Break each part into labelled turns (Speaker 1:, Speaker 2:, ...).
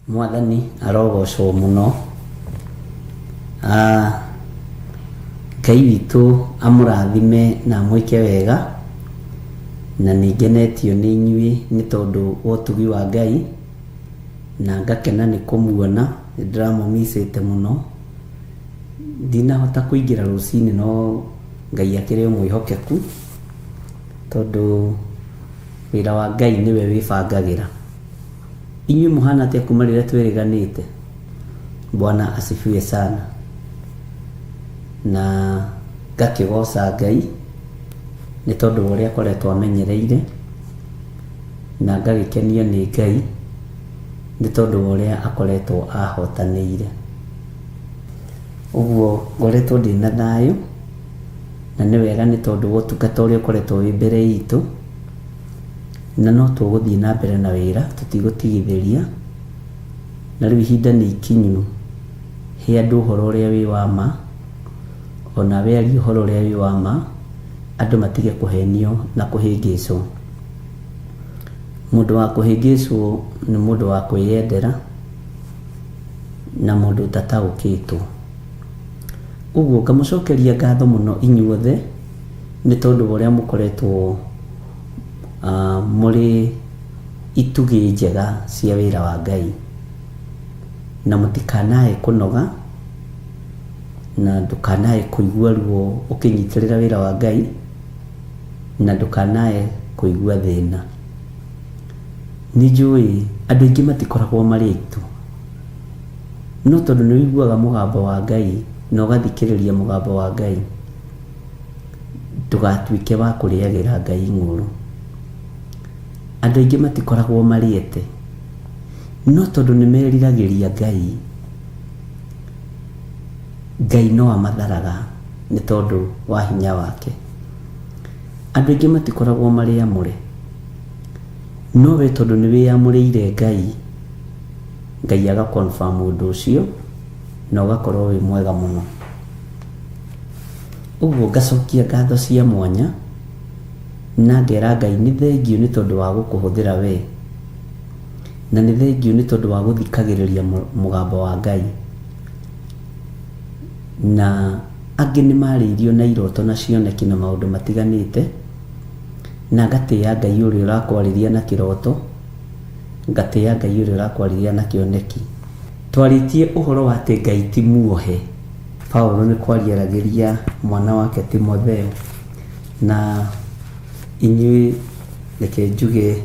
Speaker 1: Mwathani arogocwo mũno. Ah, Ngai witũ amũrathime na amwĩke wega, na nĩ ngenetio nĩ inyuĩ nĩ tondũ wa ũtugi wa Ngai, na ngakena nĩ kũmuona, nĩ ndĩramũmicĩte mũno. Ndinahota kũingĩra rũcinĩ no Ngai akĩrĩ o mwĩhokeku, tondũ wĩra wa Ngai nĩwe wĩbangagĩra. Inyuĩ mũhana atĩa kuma rĩrĩa twĩrĩganĩte? Bwana asifiwe sana. Na ngakĩgoca Ngai nĩ tondũ wa ũrĩa akoretwo amenyereire, na ngagĩkenio nĩ Ngai nĩ tondũ wa ũrĩa akoretwo ahotanĩire. Ũguo ngoretwo ndĩna thayũ, na nĩ wega nĩ tondũ wa ũtungata ũrĩa ũkoretwo wĩ mbere itũ. Na no tũgũthiĩ na mbere na wĩra, tũtigũtigithĩria. Na rĩu ihinda nĩ ikinyu, he andũ ũhoro ũrĩa wĩ wa ma, o nawe aria ũhoro ũrĩa wĩ wa ma, andũ matige kũhenio na kũhĩngĩcwo. Mũndũ wa kũhĩngĩcwo nĩ mũndũ wa kwĩyendera na mũndũ ũtataũkĩtwo. Ũguo ngamũcokeria ngatho mũno inyuothe nĩ tondũ wa ũrĩa mũkoretwo mũrĩ itugĩ njega cia wĩra wa Ngai. Na mũtikanae kũnoga, na ndũkanae kũigua ruo ũkĩnyitĩrĩra wĩra wa Ngai, na ndũkanae kũigua thĩna. Nĩ njũĩ andũ aingĩ matikoragwo marĩ aitũ, no tondũ nĩ ũiguaga mũgambo wa Ngai na ũgathikĩrĩria mũgambo wa Ngai, ndũgatuĩke wa kũrĩagĩra Ngai ing'ũrũ. Andũ aingĩ matikoragwo marĩete, no tondũ nĩ meriragĩria Ngai, Ngai no amatharaga nĩ tondũ wa hinya wake. Andũ aingĩ matikoragwo marĩ amũre, no we tondũ nĩ wĩyamũrĩire Ngai, Ngai aga confirm ũndũ ũcio na ũgakorwo wĩ mwega mũno. Ũguo ngacokia ngatho cia mwanya na ngera Ngai nĩ thengiũ nĩ tondũ wa gũkũhũthĩra we, na nĩ thengiũ nĩ tondũ wa gũthikagĩrĩria mũgambo wa Ngai. Na angĩ nĩ marĩirio na iroto na cioneki na maũndũ matiganĩte, na ngatĩĩa Ngai ũrĩa ũrakwarĩria na kĩroto, ngatĩĩa Ngai ũrĩa ũrakwarĩria na kĩoneki. Twarĩtie ũhoro wa atĩ Ngai ti muohe. Paulo nĩ kwaria aragĩria mwana wake Timotheo, na inyuĩ reke njuge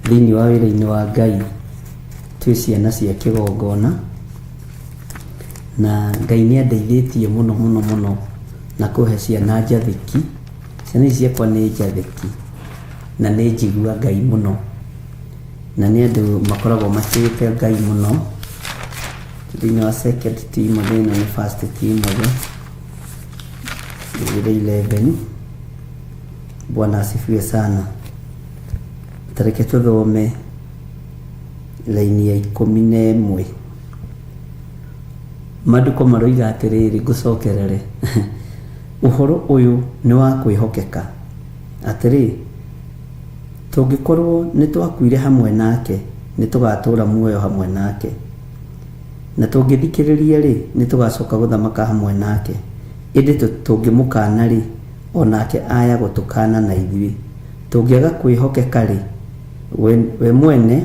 Speaker 1: thĩinĩ wa wĩra-inĩ wa Ngai twĩ ciana cia kĩgongona, na Ngai nĩ andeithĩtie mũno mũno mũno na kũhe ciana njathĩki. Ciana ici ciakwa nĩ njathĩki na nĩ njigua Ngai mũno. Na nĩ andũ makoragwo matĩĩte Ngai mũno. Thĩinĩ wa Second Timothy, ĩno nĩ First Timothy 11. Bwana asifiwe sana. Ta reke tũthome raini ya 11. Maandĩko maroiga atĩrĩrĩ, ngũcokerere, ũhoro ũyũ nĩ wa kwĩhokeka, atĩrĩ, Tũngĩkorwo nĩtwakuire hamwe nake, nĩtũgatũũra muoyo hamwe nake. Na tũngĩthikĩrĩria-rĩ, nĩtũgacoka gũthamaka hamwe nake. Ĩndĩ tũngĩmũkaana-rĩ, o nake aya gũtũkaana na ithuĩ. Tũngĩaga kwĩhokeka-rĩ, we, we mwene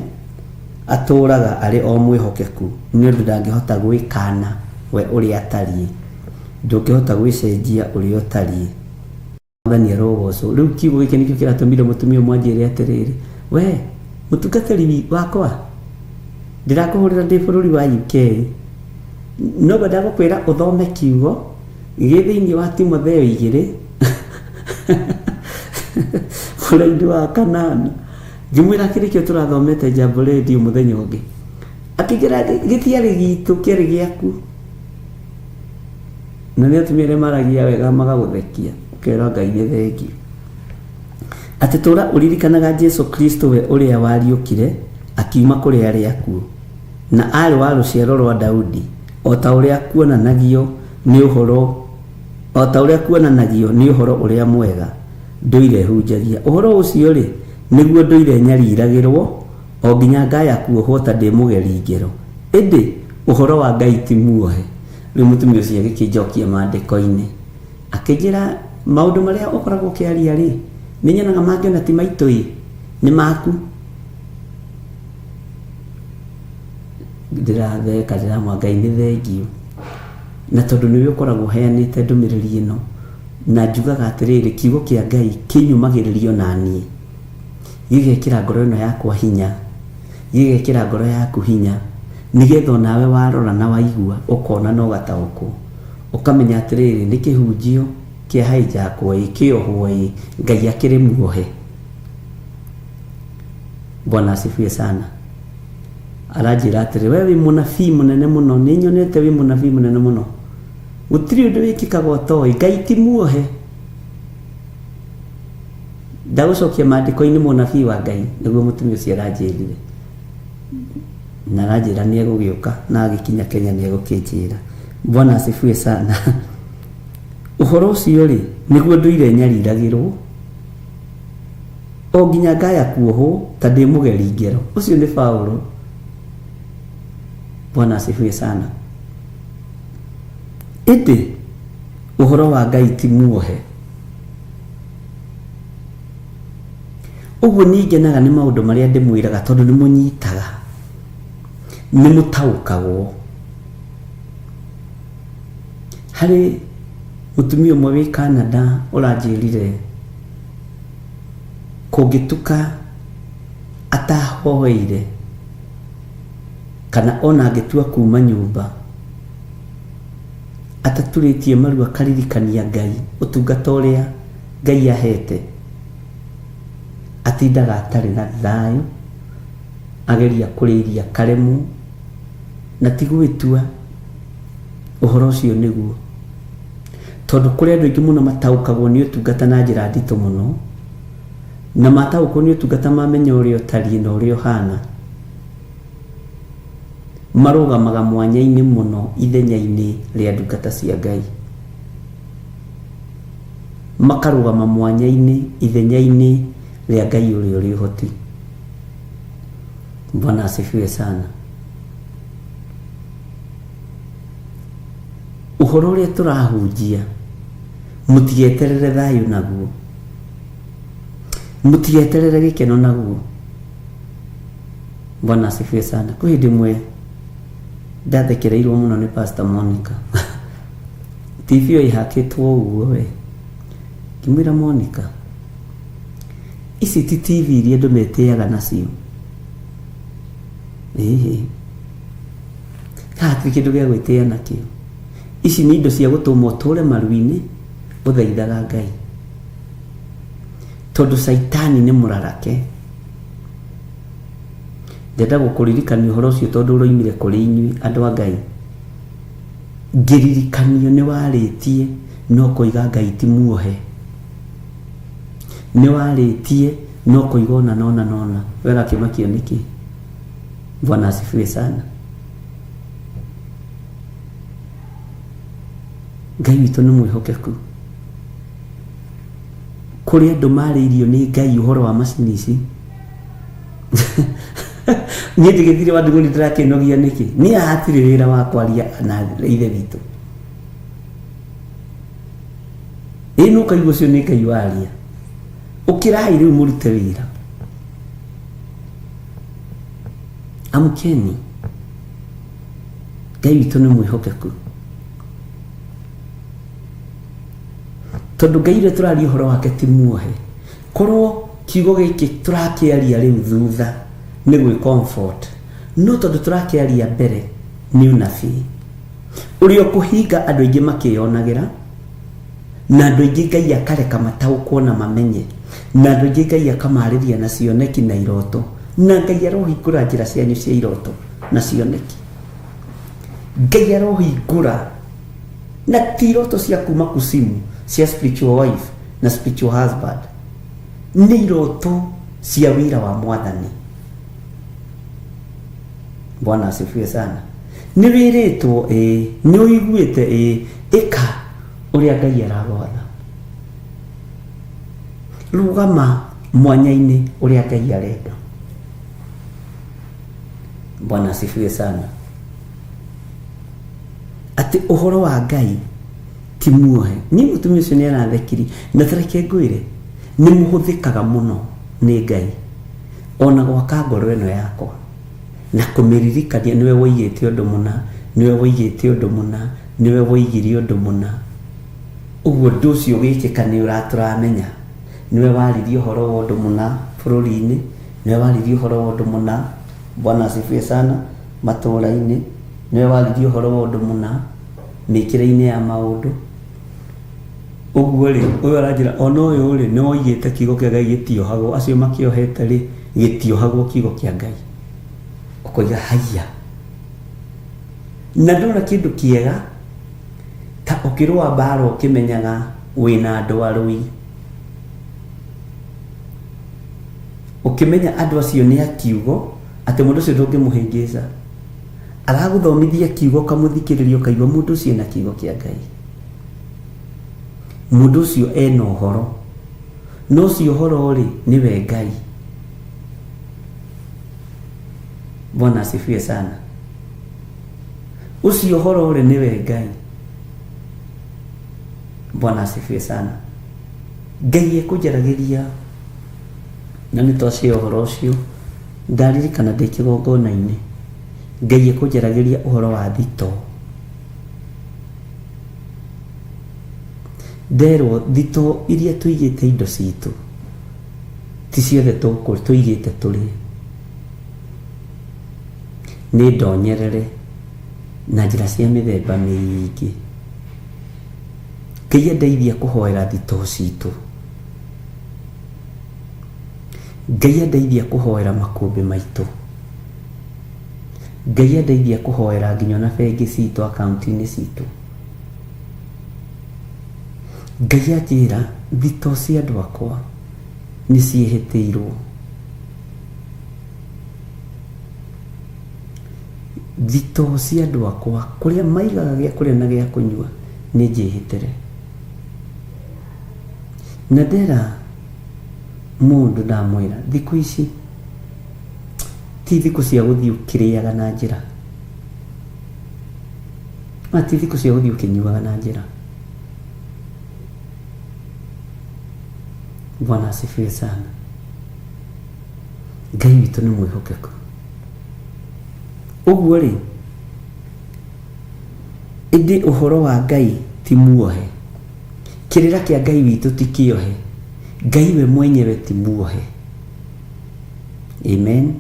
Speaker 1: atũũraga arĩ o mwĩhokeku, nĩ ũndũ ndangĩhota gwĩkaana we ũrĩa atariĩ. Ndũngĩhota gwĩcenjia ũrĩa ũtariĩ. Mwathani arogocwo. Rĩu kiugo gĩkĩ nĩkĩo kĩratũmire mũtumia ũmwe anjĩre atĩrĩrĩ, we mũtungatĩri wakwa, ndĩrakũhũrĩra ndĩ bũrũri wa UK, no ngwenda gũkwĩra ũthome kiugo gĩ thĩinĩ wa Timotheo 2 mũraini wa 8. Ngĩmwĩra kĩrĩ kĩo tũrathomete Jambo Radio mũthenya ũngĩ. Akĩnjĩra gĩtiarĩ gitũ, kĩarĩ gĩaku. Na nĩ atumia arĩa maragia wega magagũthekia, ũkera Ngai nĩ thengiũ. Atĩ tũra ũririkanaga Jesu Kristo we ũrĩa wariũkire akiuma kũrĩ arĩa akuũ, na aarĩ wa rũciaro rwa Daudi, o ta ũrĩa kuonanagio nĩ ũhoro o ta ũrĩa kuonanagio nĩ ũhoro ũrĩa mwega ndũire hunjagia. Ũhoro ũcio-rĩ, nĩguo ndũire nyariragĩrwo, O nginya ngaya kuohwo ta ndĩ mũgeri ngero. Ĩndĩ ũhoro wa Ngai ti muohe. Rĩu mũtumia ũcio agĩkĩnjokia maandĩko-inĩ. Akĩnjĩra maũndũ marĩa ũkoragwo ũkĩaria rĩ, nĩ nyonaga mangĩ ona ti maitũ ĩ, nĩ maku. Ndĩratheka ndĩramwĩra Ngai nĩ thengiũ. Na tondũ nĩwe ũkoragwo ũheanĩte ndũmĩrĩri ĩno, na njugaga atĩrĩrĩ, kiugo kĩa Ngai kĩnyũmagĩrĩria ona niĩ. Gĩgekĩra ngoro ĩno yakwa hinya, gĩgekĩra ngoro yaku hinya, nĩgetha onawe warora na waigua ũkona na ũgataũkwo, ũkamenya atĩrĩrĩ, nĩ kĩhunjio kĩa hijackwo ĩ, kĩohwo ĩ, Ngai akĩrĩ muohe. Bwana asifiwe sana. Aranjĩra atĩrĩ, we wĩ mũnabii mũnene mũno, nĩ nyonete wĩ mũnabii mũnene mũno. Gũtirĩ ũndũ wĩkĩkaga ũtoĩ, Ngai ti muohe. Ndagũcokia maandĩko-inĩ mũnabii wa Ngai, nĩguo mũtumia ũcio aranjĩrire. Na aranjĩra nĩ egũgĩũka na agĩkinya Kenya nĩ egũkĩnjĩra. Bwana asifiwe sana. Ũhoro ũcio rĩ, nĩguo ndũire nyariragĩrwo o nginya ngaya kuohwo ta ndĩ mũgeri ngero. Ũcio nĩ Paulo. Bwana asifiwe sana. Ĩndĩ ũhoro wa Ngai ti muohe. Ũguo niĩ ngenaga nĩ maũndũ marĩa ndĩmwĩraga tondũ nĩ mũnyitaga, nĩ mũtaũkagwo. Harĩ mũtumia ũmwe wĩ Canada ũranjĩrire kũngĩtuka atahoeire kana ona angĩtua kuma nyũmba ataturĩtie maru akaririkania Ngai ũtungata ũrĩa Ngai ahete, atindaga atarĩ na thayũ, ageria kũrĩa irio akaremwo, na ti gwĩtua, ũhoro ũcio nĩguo. Tondũ kũrĩ andũ aingĩ mũno mataũkagwo nĩ ũtungata na njĩra nditũ mũno, na mataũkwo nĩ ũtungata mamenya ũrĩa ũtariĩ na ũrĩa ũhana, marũgamaga mwanya-inĩ mũno ithenya-inĩ rĩa ndungata cia Ngai. Makarũgama mwanya-inĩ ithenya-inĩ rĩa Ngai ũrĩa ũrĩ ũhoti. Bwana asifiwe sana. Ũhoro ũrĩa tũrahunjia mũtigeterere thayũ naguo, mũtigeterere gĩkeno naguo. Bwana asifiwe sana. Kwĩ hĩndĩ ĩmwe ndathekereirwo mũno nĩ Pastor Monica. TV ĩyo ĩhakĩtwo ũguo we. Ngĩmwĩra Monica, ici ti TV iria andũ metĩaga nacio. Ĩhĩ. Haha hatirĩ kĩndũ gĩa gwĩtĩa nakĩo. Ici nĩ indo cia gũtũma ũtũre maru-inĩ ũthaithaga Ngai. Tondũ caitani nĩ mũrarake. Ndenda gũkũririkania ũhoro ũcio tondũ ũroimire kũrĩ inyuĩ andũ a Ngai. Ngĩririkanio nĩ warĩtie na ũkoiga Ngai ti muohe. Nĩ warĩtie na ũkoiga ũna na ũna na ũna. We ũrakĩmakio nĩkĩ? Bwana asifiwe sana. Ngai witũ nĩ mwĩhokeku. Kũrĩ andũ marĩirio nĩ Ngai ũhoro wa macini ici. Niĩ ndĩgĩthire wa ndung'uni ndĩrakĩnogia nĩkĩ? Niĩ haha hatirĩ wĩra wa kwaria na ithe witũ. Ĩ nĩ ũkaigua ũcio nĩ Ngai waria. Ũkĩrai rĩu mũrute wĩra. Amkeni. Ngai witũ nĩ mwĩhokeku. Tondũ Ngai ũrĩa tũraria ũhoro wake ti muohe. Korwo kiugo gĩkĩ tũrakĩaria rĩu thutha nĩ gwĩ comfort, no tondũ tũrakĩaria mbere nĩ ũnabii ũrĩa ũkũhinga andũ aingĩ makĩyonagĩra, na andũ aingĩ Ngai akareka mataũkwo na mamenye, na andũ aingĩ Ngai akamarĩria na cioneki na iroto, na Ngai arohingũra njĩra cianyu cia iroto na cioneki. Ngai arohingũra na ti iroto cia kuma kusimu cia spiritual wife na spiritual husband, nĩ iroto cia wĩra wa mwathani. Bwana asifiwe sana. Nĩ wĩrĩtwo ĩĩ, nĩ ũiguĩte ĩĩ, ĩka ũrĩa Ngai aragwatha. Rũgama mwanya-inĩ ũrĩa Ngai arenda. Bwana asifiwe sana. Atĩ ũhoro wa Ngai ti muohe. Niĩ mũtumia ũcio nĩ arathekiri na tareke ngwĩre nĩ mũhũthĩkaga mũno nĩ Ngai ona gwaka ngoro ĩno yakwa na kũmĩririkania nĩwe woigĩte ũndũ mũna, nĩwe woigĩte ũndũ mũna, nĩwe woigire ũndũ mũna. Ũguo ũndũ ũcio ũgĩkĩka nĩ ũratũramenya nĩwe waririe ũhoro wa ũndũ mũna bũrũri-inĩ, nĩwe waririe ũhoro wa ũndũ mũna, Bwana asifiwe sana, matũũra-inĩ, nĩwe waririe ũhoro wa ũndũ mũna mĩkĩre-inĩ ya maũndũ. Ũguo rĩ, ũyũ aranjĩra ona ũyũ rĩ, nĩ woigĩte kiugo kĩa Ngai gĩtiohagwo, acio makĩohete rĩ, gĩtiohagwo kiugo kĩa Ngai. Ũkoiga haiya. Na ndona kĩndũ kĩega ta ũkĩrũa mbara ũkĩmenyaga wĩna andũ arũi. Ũkĩmenya andũ acio nĩ a kiugo, atĩ mũndũ ũcio ndũngĩmũhĩngĩca. Aragũthomithia kiugo ũkamũthikĩrĩria ũkaigua mũndũ ũcio ena kiugo kĩa Ngai. Mũndũ ũcio ena ũhoro. Na ũcio ũhoro rĩ, nĩwe Ngai. Bwana asifiwe sana. Ũcio ũhoro rĩ, nĩwe Ngai. Bwana asifiwe sana. Ngai ekũnjaragĩria na nĩ twacia ũhoro ũcio ndaririkana ndĩ kĩgongona-inĩ Ngai ekũnjaragĩria ũhoro wa thitoo. Nderwo thitoo iria tũigĩte indo citũ ti ciothe tũigĩte tũrĩe. Nĩ ndonyerere na njĩra cia mĩthemba mĩingĩ. Ngai andeithia kũhoera thitoo citũ. Ngai andeithia kũhoera makũmbĩ maitũ. Ngai andeithia kũhoera nginya ona bengi citũ, akaunti-inĩ citũ. Ngai anjĩra thitoo cia andũ akwa nĩ ciĩhĩtĩirwo. Thitoo cia andũ akwa kũrĩa maigaga gĩa kũrĩa na gĩa kũnyua nĩ njĩhĩtĩre. Na ndera mũndũ ndamwĩra thikũ ici ti thikũ cia gũthiĩ ũkĩrĩaga na njĩra, na ti thikũ cia gũthiĩ ũkĩnyuaga na njĩra. Bwana asifiwe sana. Ngai witũ nĩ mwĩhokeku. Ũguo rĩ, ĩndĩ ũhoro wa Ngai ti muohe. Kĩrĩra kĩa Ngai witũ ti kĩohe. Ngai we mwenyewe ti muohe. Amen.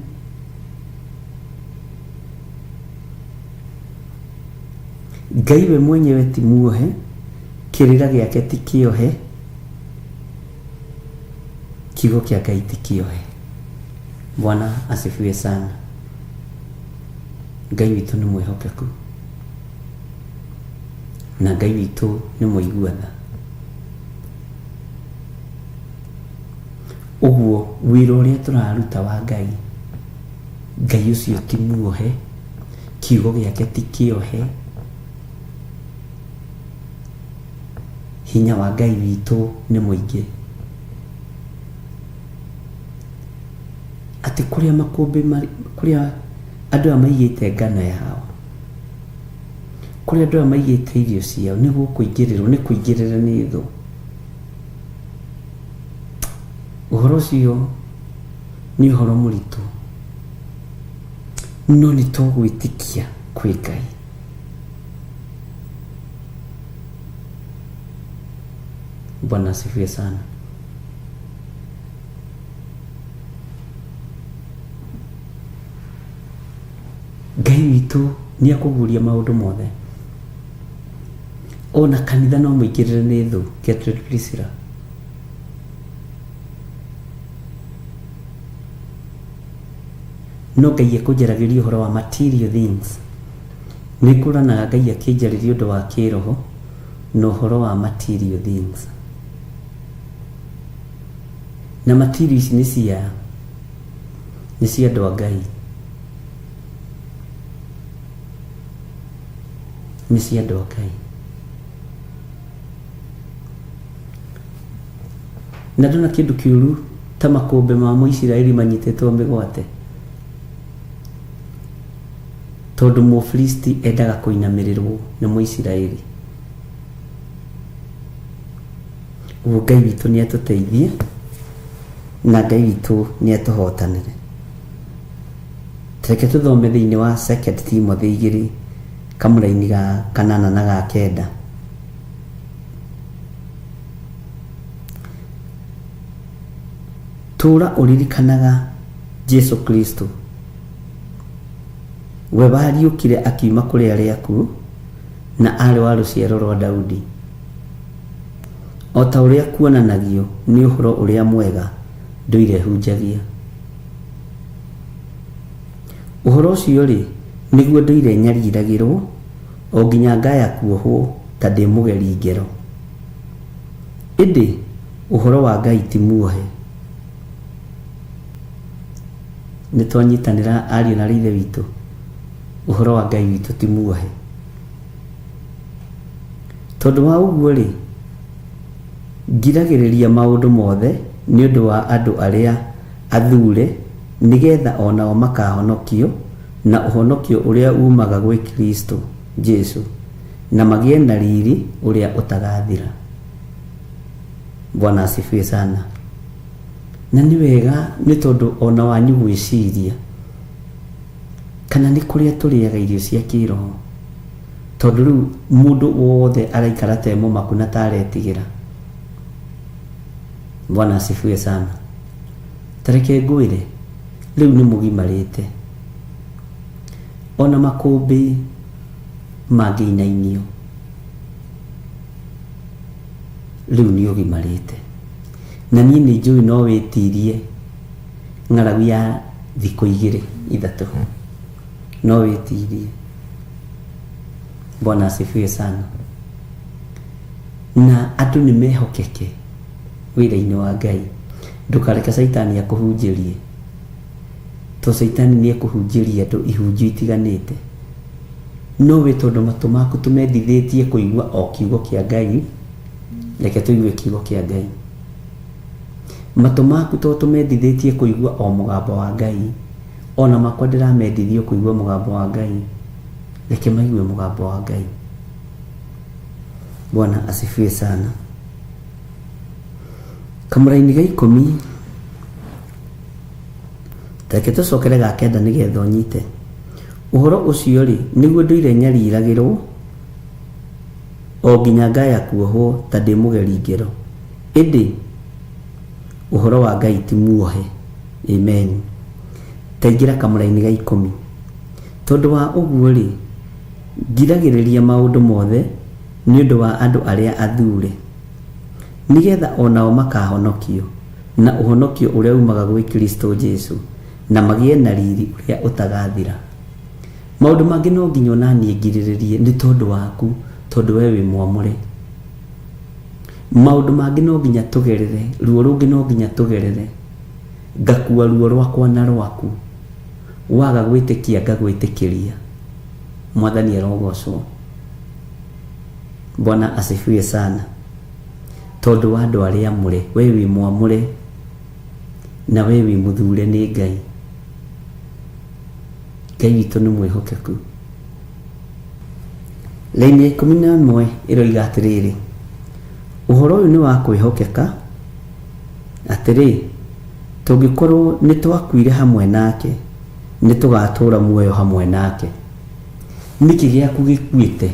Speaker 1: Ngai we mwenyewe ti muohe, kĩrĩra gĩake ti kĩohe, kiugo kĩa Ngai ti kĩohe. Bwana asifiwe sana. Ngai witũ nĩ mwĩhokeku na Ngai witũ nĩ mũigua tha. Ũguo wĩra ũrĩa tũraruta wa Ngai, Ngai ũcio ti muohe, kiugo gĩake ti kĩohe, hinya wa Ngai witũ nĩ mũingĩ. Atĩ kũrĩa makũmbĩ marĩ, kũrĩa andũ aya maigĩte ngano yao, kũrĩa andũ aya maigĩte irio ciao nĩ gũkũingĩrĩrwo, nĩ kũingĩrĩre nĩ thũ. Ũhoro ũcio nĩ ũhoro mũritũ, no nĩ tũgwĩtĩkia kwĩ Ngai. Bwana asifiwe sana. Ngai witũ nĩ akũguũria maũndũ mothe. Ona kanitha no mũingĩrĩre nĩ thũ, Gertrude Priscilla. No Ngai ekũnjaragĩria ũhoro wa material things. Nĩ ngũranaga Ngai akĩnjarĩria ũndũ wa kĩroho na ũhoro wa material things. Na material ici nĩ cia nĩ cia andũ a Ngai. Nĩ cia andũ a Ngai. Na ndona kĩndũ kĩũru ta makũmbĩ ma Mũisiraeli manyitĩtwo mĩgwate. Tondũ Mũfilisti endaga kũinamĩrĩrwo nĩ Mũisiraeli. Ũguo Ngai witũ nĩ atũteithie na Ngai witũ nĩ atũhotanĩre. Reke tũthome thĩinĩ wa Second Timothy igĩrĩ kamũraini ga kanana na ga kenda. Tũũra ũririkanaga Jesu Kristo, we wariũkire akiuma kũrĩ arĩa akuũ, na aarĩ wa rũciaro rwa Daudi, o ta ũrĩa kuonanagio nĩ ũhoro ũrĩa mwega ndũire hunjagia. Ũhoro ũcio-rĩ, nĩguo ndũire nyariragĩrũo, o nginya ngaya kuohwo ta ndĩ mũgeri ngero. Ĩndĩ ũhoro wa Ngai ti muohe. Nĩ twanyitanĩra ariũ na aarĩ a Ithe witũ? Ũhoro wa Ngai witũ ti muohe. Tondũ wa ũguo-rĩ, ngiragĩrĩria maũndũ mothe nĩ ũndũ wa andũ arĩa athuure, nĩ getha o nao makaahonokio na ũhonokio ũrĩa uumaga gwĩ Kristo Jesu, na magĩe na riri ũrĩa ũtagathira. Bwana asifiwe sana. Na nĩ wega nĩ tondũ o na wanyu gwĩciria kana nĩ kũrĩa tũrĩaga irio cia kĩroho, tondũ rĩu mũndũ wothe araikara ta e mũmaku na ta aretigĩra. Bwana asifiwe sana. Ta reke ngwĩre, rĩu nĩ mũgimarĩte. Ona makũmbĩ mangĩinainio, rĩu nĩ ũgimarĩte. Na niĩ nĩ njũĩ no wĩtirie ng'aragu ya thikũ igĩrĩ ithatũ, no wĩtirie. Bwana asifiwe sana. Na andũ nĩ mehokeke wĩra-inĩ wa Ngai. Ndũkareke caitani akũhunjĩrie, to caitani nĩ ekũhunjĩria andũ ihunjio itiganĩte. No we tondũ matũ maku tũmendithĩtie kũigua o kiugo kĩa Ngai, reke tũigue kiugo kĩa Ngai. Matũ maku to tũmendithĩtie kũigua o mũgambo wa Ngai, ona makwa ndĩramendithio kũigua mũgambo wa Ngai, reke maigue mũgambo wa Ngai. Bwana asifiwe sana. Kamũraini ga ikũmi, reke tũcokere ga kenda nĩgetha ũnyite. Ũhoro ũcio-rĩ, nĩguo ndũire nyariragĩrwo o nginya ngaya kuohwo ta ndĩ mũgeri ngero. Ĩndĩ ũhoro wa Ngai ti muohe. Amen. Ta ingĩra kamũraini ga ikũmi. Tondũ wa ũguo-rĩ, ngiragĩrĩria maũndũ mothe nĩ ũndũ wa andũ arĩa athuure, nĩ getha o nao makaahonokio na ũhonokio ũrĩa uumaga gwĩ Kristo Jesu, na magĩe na riri ũrĩa ũtagathira. Maũndũ mangĩ no nginya o na niĩ ngirĩrĩrie nĩ tondũ waku, tondũ wee wĩ mwamũre. Maũndũ mangĩ no nginya tũgerere, ruo rũngĩ no nginya tũgerere, ngakua ruo rwakwa na rwaku. Waga gwĩtĩkia ngagwĩtĩkĩria. Mwathani arogocwo. Bwana asifiwe sana. Tondũ wa andũ arĩa amũre, we wĩ mwamũre na we wĩ mũthure nĩ Ngai. Ngai witũ nĩ mwĩhokeku. Raini ya 11 ĩroiga atĩrĩrĩ, ũhoro ũyũ nĩ wa kwĩhokeka, atĩrĩ, tũngĩkorwo nĩ twakuire hamwe nake, nĩ tũgatũũra muoyo hamwe nake. Nĩkĩ gĩaku gĩkuĩte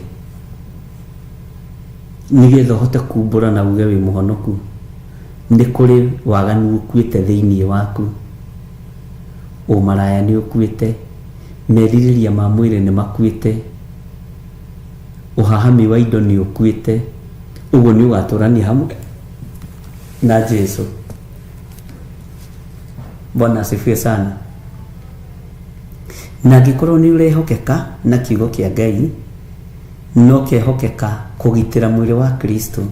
Speaker 1: nĩgetha ũhote kumbũra na uge wĩ mũhonoku? Nĩ kũrĩ waganu ũkuĩte thĩinĩ waku. Ũmaraya nĩ ũkuĩte, merirĩria ma mwĩrĩ nĩ makuĩte, ũhahami wa indo nĩ ũkuĩte, ũguo nĩ ũgatũrania hamwe na Jesu. Bwana asifiwe sana. Na angĩkorwo nĩ ũrehokeka na kiugo kĩa Ngai, no kehokeka kũgitĩra mwĩrĩ wa Kristo,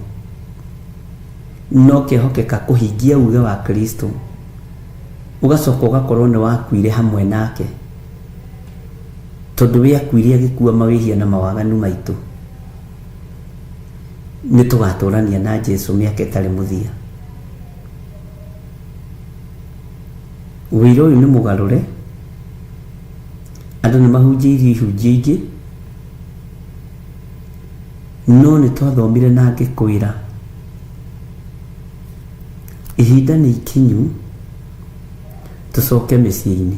Speaker 1: no kehokeka kũhingia uge wa Kristo, ũgacoka ũgakorwo nĩ wakuire hamwe nake, tondũ we akuire agĩkua mawĩhia na mawaganu maitũ, nĩ tũgatũrania na Jesu mĩaka ĩtarĩ mũthia. Ũira ũyũ nĩ mũgarũre, Andũ nĩ mahunjĩirio ihunjio ingĩ, no nĩ twathomire na ngĩkwĩra ihinda nĩ ikinyu tũcoke mĩciĩ-inĩ.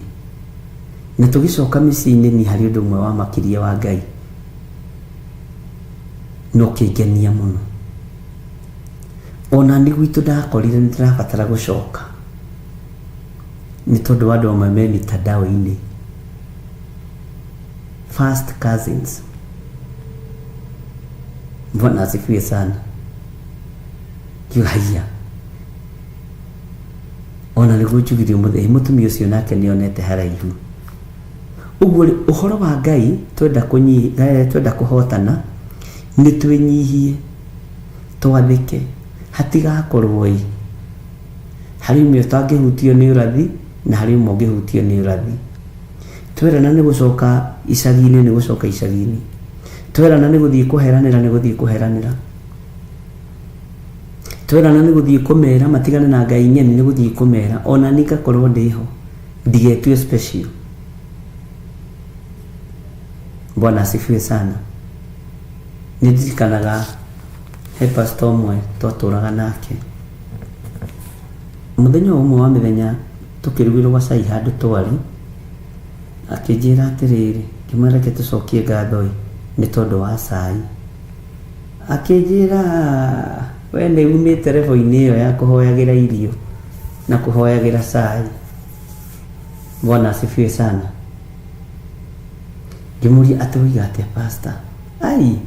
Speaker 1: Na tũgĩcoka mĩciĩ-inĩ niĩ harĩ ũndũ ũmwe wamakirie wa Ngai na ũkĩngenia mũno. Ona niĩ gwitũ ndakorire nĩ ndĩrabatara gũcoka nĩ tondũ wa andũ amwe me mitandao-inĩ. First cousins. Bwana asifiwe sana. Ngiuga haiya. Ona nĩguo njugire ũmũthĩ, mũtumia ũcio nake nĩ onete haraihu. Ũguo rĩ, ũhoro wa Ngai twenda kũnyi, twenda kũhotana nĩ twĩnyihie, twathĩke, hatigakorwo ĩ harĩ ũmwe ũtangĩhutio nĩ ũrathi na harĩ ũmwe ũngĩhutio nĩ ũrathi. Twerana nĩ gũcoka icagi-inĩ nĩ gũcoka icagi-inĩ. Twerana nĩ gũthiĩ kũheranĩra nĩ gũthiĩ kũheranĩra. Twerana nĩ gũthiĩ kũmera matigane na ngai ng'eni nĩ gũthiĩ kũmera ona niĩ ngakorwo ndĩho ndigetue special. Bwana asifiwe sana. Nĩ ndirikanaga he pastor ũmwe twatũraga nake. Mũthenya ũmwe wa mĩthenya tũkĩrugĩrwo gacai handũ twarĩ, akĩnjĩra atĩrĩrĩ, ngĩmwĩra reke tũcokie ngatho ĩ, nĩ tondũ wa cai. Akĩnjĩra we nĩ umĩte level-inĩ ĩyo ya kũhoyagĩra irio na kũhoyagĩra cai. Bwana asifiwe sana. Ngĩmũria atĩ woiga atĩa pastor? Ai,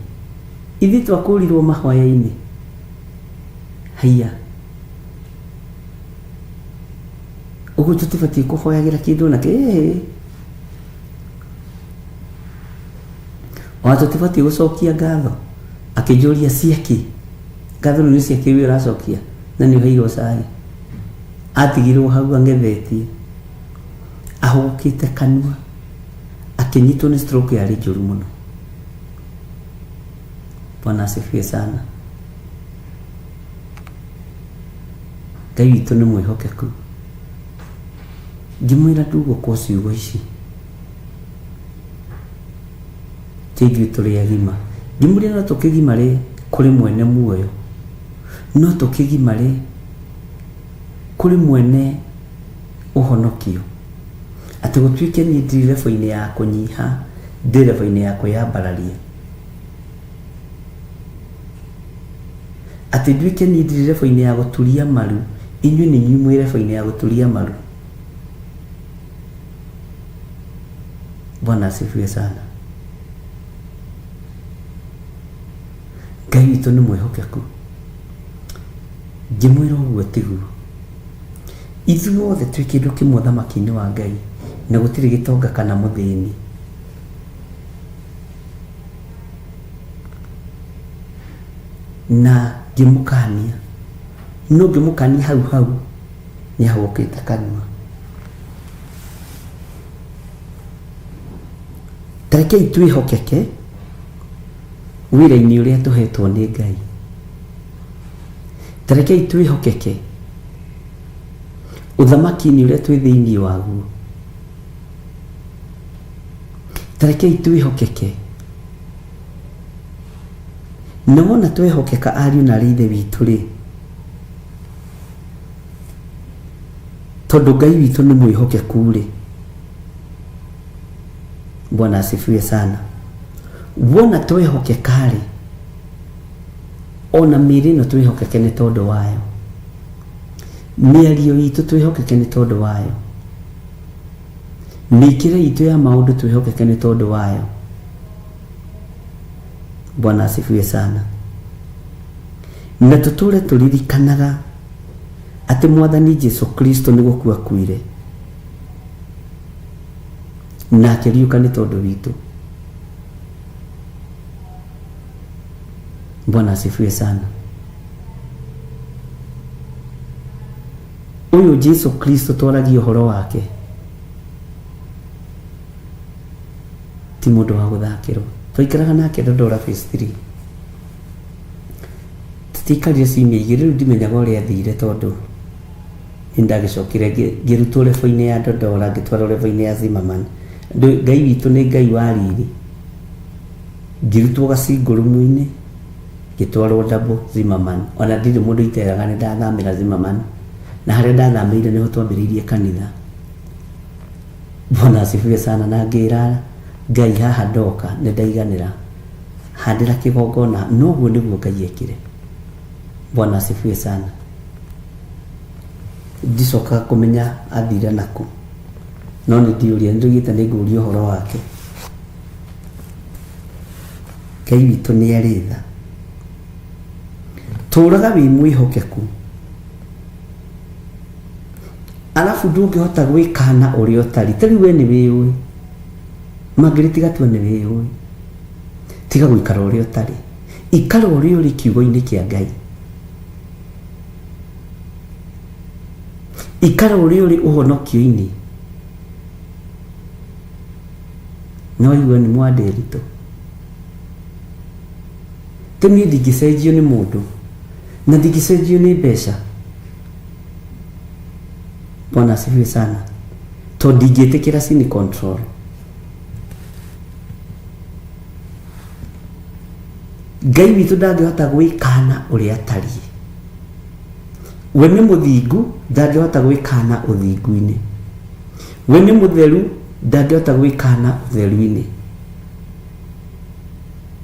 Speaker 1: ithuĩ twakũrirwo mahoya-inĩ. Haiya. Ũguo tũtibatiĩ kũhoyagĩra kĩndũ ona kĩ. Ĩĩ. Ona tũtibatiĩ gũcokia ngatho. Akĩnjũria ciakĩ? Ngatho rĩu nĩ ciakĩ we ũracokia na nĩ ũheirwo cai. Atigirwo hau ang'ethetie ahũgũkĩte kanua akĩnyitwo nĩ stroke yarĩ njũru mũno. Bwana asifiwe sana. Ngai witũ nĩ mwĩhokeku. Ngĩmwĩra ndugũkwo ciugo ici ti ithuĩ tũrĩ agima. Ngĩmũria no tũkĩgimare kũrĩ mwene muoyo, no tũkĩgimare kũrĩ mwene ũhonokio, atĩ gũtuĩke niĩ ndirĩ level-inĩ ya kũnyiha, ndĩ level-inĩ ya kwĩyambararia. Atĩ nduĩke niĩ ndirĩ level-inĩ ya gũturia maru, inyuĩ nĩ inyuĩ mwĩ level-inĩ ya gũturia maru. Bwana asifiwe sana. Ngai witũ nĩ mwĩhokeku. Ngĩmwĩra ũguo tiguo. Ithuothe twĩ kĩndũ kĩmwe ũthamaki-inĩ wa Ngai, na gũtirĩ gĩtonga kana mũthĩni. Na ngĩmũkania, no ngĩmũkania hau hau nĩ ahũgũkĩte kanua. Ta rekei twĩhokeke wĩra-inĩ ũrĩa tũhetwo nĩ Ngai. Ta rekei twĩhokeke ũthamaki-inĩ ũrĩa twĩ thĩinĩ waguo. Ta rekei twĩhokeke. Na wona twehokeka ariũ na arĩ ithe witũ rĩ, tondũ Ngai witũ nĩ mwĩhokeku rĩ, Bwana asifiwe sana. Wona twehokeka rĩ, ona mĩĩrĩ ĩno twĩhokeke nĩ tondũ wayo, mĩario itũ twĩhokeke nĩ tondũ wayo, mĩkĩre itũ ya maũndũ twĩhokeke nĩ tondũ wayo. Bwana asifiwe sana. Na tũtũre tũririkanaga atĩ Mwathani Jesu Kristo nĩ gũkua akuire na akĩriũka nĩ tondũ witũ. Bwana asifiwe sana. Ũyũ Jesu Kristo twaragia ũhoro wake ti mũndũ wa gũthakĩrwo. Twaikaraga nake Dandora phase 3. Tũtiaikarire ciumia igĩrĩ, rĩu ndimenyaga ũrĩa athire tondũ nĩ ndagĩcokire ngĩrutwo level-inĩ ya Dandora ngĩtwarwo level-inĩ ya Zimmerman. Ngai witũ nĩ Ngai wa riri. Ngĩrutwo gacingũrũmu-inĩ ngĩtwarwo Double Zimmerman. Ona ndirĩ mũndũ iteraga nĩ ndathamĩra Zimmerman. Na harĩa ndathamĩire nĩho twambĩrĩirie kanitha. Bwana asifiwe sana. Na ngĩra Ngai haha ndoka nĩ ndaiganĩra. Handĩra kĩgongona. Noguo nĩguo Ngai ekire. Bwana asifiwe sana. Ndicokaga kũmenya athire nakũ. No nĩ ndiũria, nĩ ndoigĩte nĩ ngũria ũhoro wake. Ngai witũ nĩ arĩ tha. Tũraga wĩ mwĩhokeku. Arabu ndũngĩhota gwĩkana ũrĩa ũtari. Ta rĩu we nĩ wĩyũĩ. Mangĩrĩ tiga tua nĩ wĩyũĩ. Tiga gũikara ũrĩa ũtarĩ. Ikara ũrĩa ũrĩ kiugo-inĩ kĩa Ngai. Ikara ũrĩa ũrĩ ũhonokio-inĩ. No igue nĩ mwandĩritũ. Tũ niĩ ndingĩcenjio nĩ mũndũ na ndingĩcenjio nĩ mbeca. Bwana asifiwe sana. Tondũ ndingĩtĩkĩra sin control. Ngai witũ ndangĩhota gwĩkana ũrĩa atariĩ. We nĩ mũthingu, ndangĩhota gwĩkana ũthingu-inĩ. We nĩ mũtheru, ndangĩhota gwĩkana ũtheru-inĩ.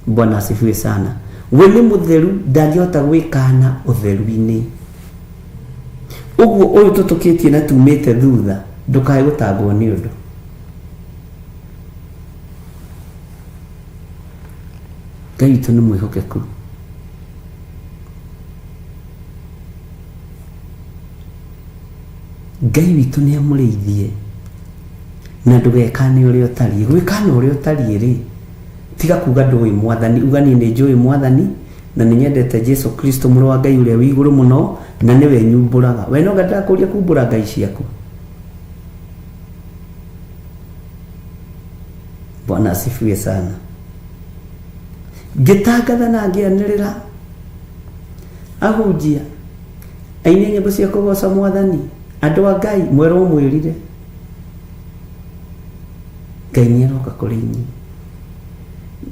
Speaker 1: Bwana asifiwe sana. We nĩ mũtheru, ndangĩhota gwĩkana ũtheru-inĩ. Ũguo ũyũ tũtũkĩtie na tumĩte thutha, ndũkae gũtangwo nĩ ũndũ. Ngai witũ nĩ mwĩhokeku. Ngai witũ nĩ amũrĩithie na ndũgekane ũrĩa ũtariĩ. Gwĩkana ũrĩa ũtariĩ rĩ, tiga kuga ndũĩ mwathani, uga niĩ nĩ njũĩ mwathani na nĩ nyendete Jesu Kristo mũrũ wa Ngai ũrĩa wĩ igũrũ mũno na nĩwe nyumbũraga. We no ndakũria kumbũra ngai ciaku. Bwana asifiwe sana. Ngĩtangatha na ngĩanĩrĩra ahunjia aini nyĩmbo cia kũgoca mwathani andũ a Ngai mwerwo mwĩrire Ngai nĩ aroka kũrĩ inyuĩ.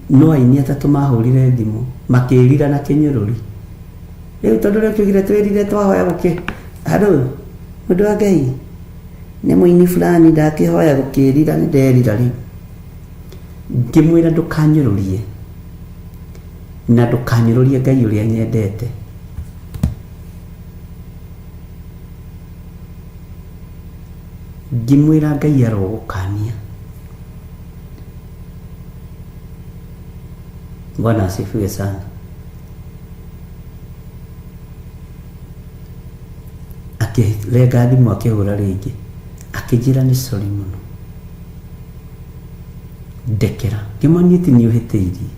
Speaker 1: No aini atatũ mahũrire thimũ makĩrira na kĩnyũrũri. Rĩu tondũ rĩu tugire twĩrire twahoya gũkĩ handũ mũndũ wa Ngai nĩ mũini fulani ndakĩhoya gũkĩrira nĩ nderira rĩu. Ngĩmwĩra ndũkanyũrũrie na ndũkanyũrũrie Ngai ũrĩa nyendete. Ngĩmwĩra Ngai arogũkania. Bwana asifiwe sana. Akĩrenga thimũ akĩhũra rĩngĩ akĩnjĩra nĩ sorry mũno ndekera. Ngĩmwĩra niĩ ti niĩ ũhĩtĩirie,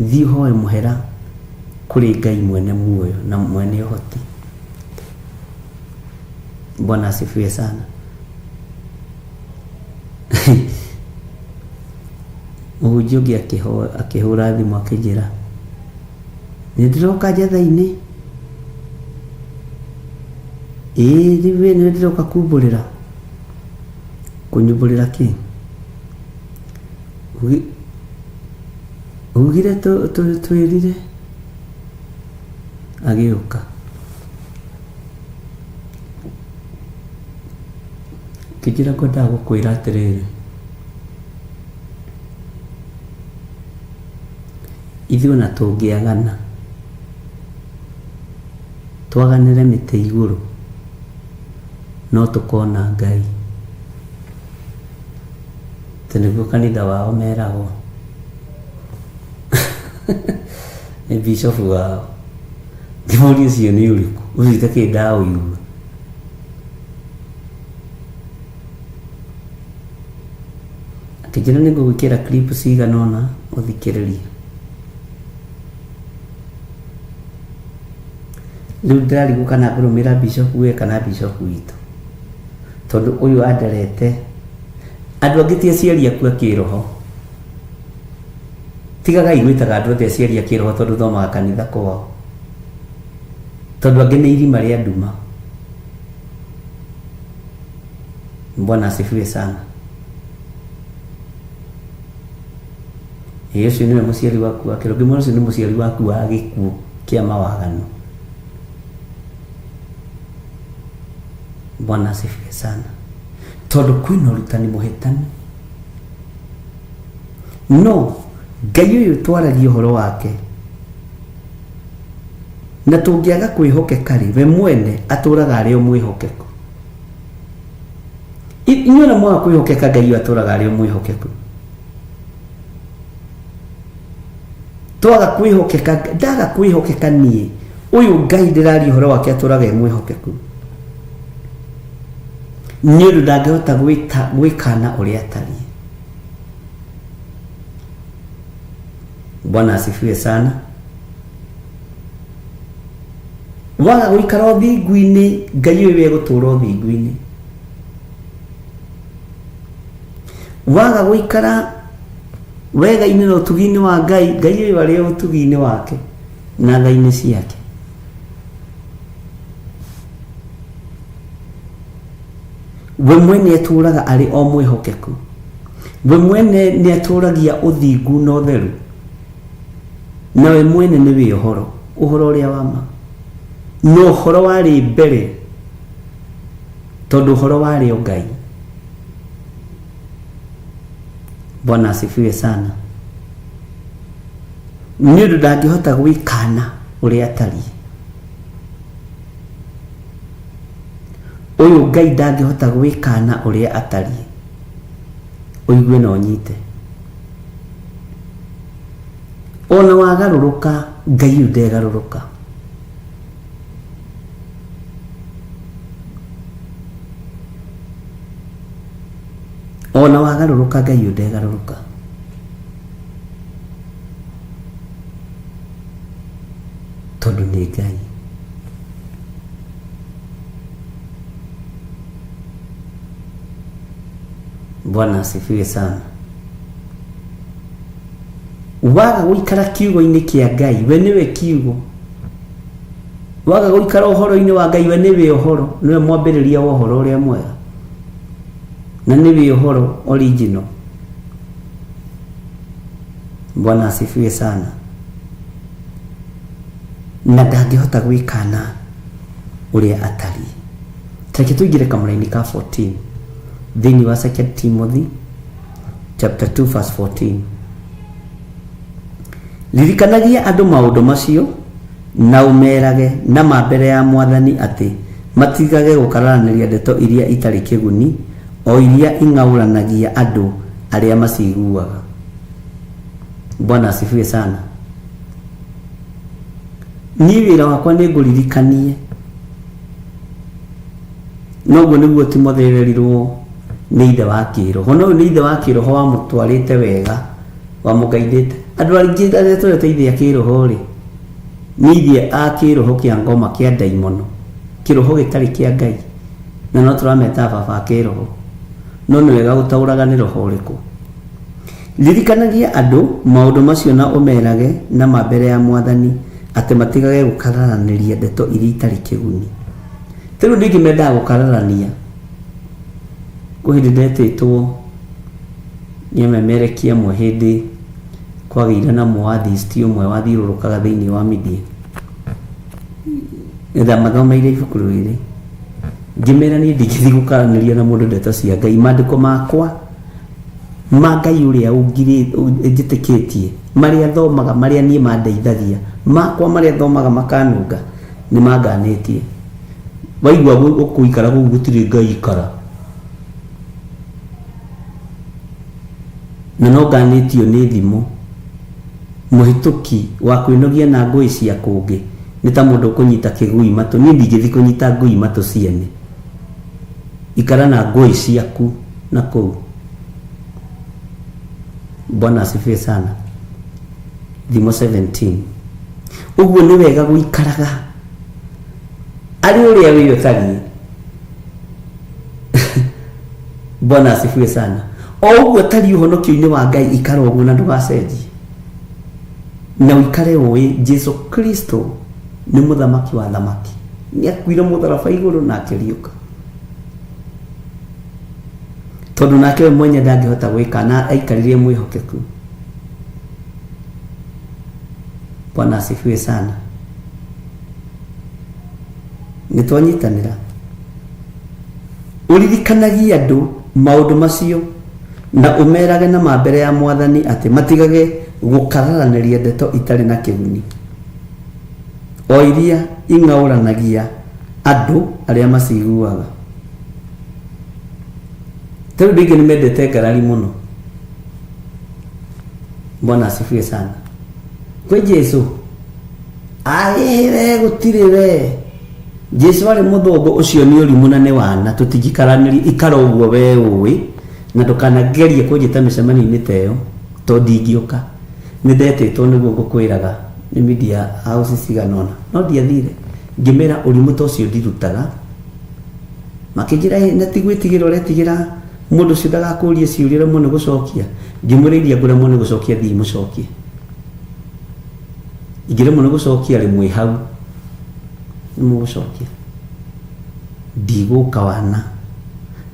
Speaker 1: thiĩ ũhoe mũhera kũrĩ Ngai mwene muoyo na mwene ũhoti. Bwana asifiwe sana. Mũhunjia ũngĩ akĩhũra thimũ akĩnjĩra nĩ ndĩroka njatha-inĩ ĩĩ rĩu we nĩwe ndĩroka kumbũrĩra. Kũnyumbũrĩra kĩ? Ugire twĩrire agĩũka. Akĩnjĩra ngwendaga gũkwĩra atĩrĩrĩ, ithuĩ ona tũngĩagana, twaganĩre mĩtĩ igũrũ, no tũkona Ngai. Atĩ nĩguo kanitha wao meragwo nĩ bishofu wao. Ngĩmũria ũcio nĩ ũrĩkũ? Ũcio itakĩrĩ ndaũigua. Akĩnjĩra nĩ ngũgwĩkĩra clip cigana ũna ũthikĩrĩrie. Rĩu ndĩrarigwo kana ngũrũmĩrĩra bishop we kana bishop witũ. Tondũ ũyũ anderete andũ angĩ ti aciari aku a kĩroho. Tigagai gwĩtaga andũ othe aciari a kĩroho tondũ thomaga kanitha kwao. Tondũ angĩ nĩ irima rĩa nduma. Bwana asifiwe sana. Ĩ ũcio nĩwe mũciari waku wa kĩro, ngĩmwĩra ũcio nĩ mũciari waku wa gĩkuũ kĩa mawaganu. Bwana asifiwe sana. Tondũ kwĩna ũrutani mũhĩtanu. No Ngai ũyũ twaragia ũhoro wake na tũngĩaga kwĩhokeka rĩ, we mwene atũraga arĩ o mwĩhokeku. Inyuĩ ona mwaga kwĩhokeka Ngai ũyũ atũraga arĩ o mwĩhokeku. Twaga kwĩhokeka, ndaga kwĩhokeka niĩ, ũyũ Ngai ndĩraria ũhoro wake atũraga e mwĩhokeku. Nĩ ũndũ ndangĩhota gwĩkana ũrĩa atariĩ. Bwana asifiwe sana. Waga gũikara ũthingu-inĩ, Ngai ũyũ egũtũra ũthingu-inĩ. Waga gũikara wega-inĩ na ũtugi-inĩ wa Ngai, Ngai ũyũ arĩ o ũtugi-inĩ wake na tha-inĩ ciake. We mwene atũraga arĩ o mwĩhokeku. We mwene nĩ atũragia ũthingu na ũtheru. Na we mwene nĩ wĩ ũhoro, ũhoro ũrĩa wa ma. Na ũhoro warĩ mbere, tondũ ũhoro warĩ o Ngai. Bwana asifiwe sana. Nĩ ũndũ ndangĩhota gwĩkana ũrĩa atariĩ. Ũyũ Ngai ndangĩhota gwĩkana ũrĩa atariĩ. Ũigue na ũnyite. Ona wagarũrũka, Ngai ũyũ ndegarũrũka. Ona wagarũrũka, Ngai ũyũ ndegarũrũka. Tondũ nĩ Ngai. Bwana asifiwe sana. Waga gũikara kiugo-inĩ kĩa Ngai, we nĩwe kiugo. Waga gũikara ũhoro-inĩ wa Ngai, we nĩwe ũhoro, nĩwe mwambĩrĩria wa ũhoro ũrĩa mwega. Na nĩwe ũhoro original. Bwana asifiwe sana. Na ndangĩhota gwĩkana ũrĩa atariĩ. Tareke tũingĩre kamũraini ka 14 thĩinĩ wa 2 Timothy chapter 2 verse 14. Ririkanagia andũ maũndũ macio na ũmerage na ma mbere ya Mwathani atĩ matigage gũkararanĩria ndeto iria itarĩ kĩguni, o iria ing'aũranagia andũ arĩa maciguaga. Bwana asifiwe sana. Niĩ wĩra wakwa nĩ ngũririkanie. Noguo nĩguo Timotheo erirwo nĩ ithe wa kĩroho. No ũyũ nĩ ithe wa kĩroho wamũtwarĩte wega, wamũgaithĩte. Andũ aingĩ arĩa tũreta ithe a kĩroho rĩ, nĩ ithe a kĩroho kĩa ngoma kĩa ndaimono, kĩroho gĩtarĩ kĩa Ngai. Na no tũrameta baba a kĩroho. No nĩ wega gũtaũraga nĩ roho ũrĩkũ. Ririkanagia andũ maũndũ macio na ũmerage na ma mbere ya Mwathani atĩ matigage gũkararanĩria ndeto iria itarĩ kĩguni. Ta rĩu andũ aingĩ mendaga gũkararania. Kwĩ hĩndĩ ndetĩtwo nĩ amemerekia amwe hĩndĩ kwagĩire na mũathisti ũmwe wathiũrũrũkaga thĩinĩ wa media. Ndamathomeire ibuku rĩrĩ ngĩmera niĩ ndingĩthiĩ gũkaranĩria na mũndũ ndeto cia Ngai. Maandĩko makwa ma Ngai ũrĩa njĩtĩkĩtie, marĩa thomaga, marĩa niĩ mandeithagia, makwa marĩa thomaga makanunga, nĩ manganĩtie. Waigua ũkũikara kũu gũtirĩ Ngai ikara. Na no nganĩtio nĩ thimo. Mũhĩtũki wa kwĩnogia na ngũĩ cia kũngĩ nĩ ta mũndũ ũkũnyita kĩgui matũ. Niĩ ndingĩthiĩ kũnyita ngui matũ ciene. Ikara na ngũĩ ciaku na kũu. Bwana asifiwe sana. Thimo 17. Ũguo nĩ wega gũikaraga arĩ ũrĩa wĩ ũtariĩ. Bwana asifiwe sana. O ũguo ũtariĩ ũhonokio-inĩ wa Ngai ikara ũguo na ndũgacenjie. Na ũikare ũĩ Jesu Kristo nĩ mũthamaki wa thamaki. Nĩ akuire mũtharaba igũrũ na akĩriũka. Tondũ nake we mwenye ndangĩhota gwĩkana aikarire mwĩhokeku. Bwana asifiwe sana. Nĩ twanyitanĩra. Ũririkanagie andũ maũndũ macio na ũmerage na ma mbere ya Mwathani atĩ matigage gũkararanĩria ndeto itarĩ na kĩguni, o iria ing'aũranagia andũ arĩa maciguaga. Ta rĩu andũ aingĩ nĩ mendete ngarari mũno. Bwana asifiwe sana. Kwĩ Jesu aĩ we gũtirĩ we Jesu arĩ mũthũngũ ũcio nĩ ũrimũ na nĩ wana tũtingĩkaranĩria ikara ũguo we ũĩ na ndũkanagerie kũnjĩta mĩcemanio-inĩ ta ĩyo tondũ ndingĩũka nĩ ndetĩtwo nĩguo ngũkwĩraga nĩ media house cigana ũna no ndiathire ngĩmera ũrimũ ta ũcio ndirutaga makĩnjĩra "Ĩ, na ti gwĩtigĩra ũretigĩra mũndũ ũcio ndagakũrie ciũria ũremwo nĩ gũcokia ngĩmwĩra iria ngũremwo nĩ gũcokia thiĩ mũcokie ingĩremwo nĩ gũcokia rĩ mwĩ hau nĩ mũgũcokia ndigũka wana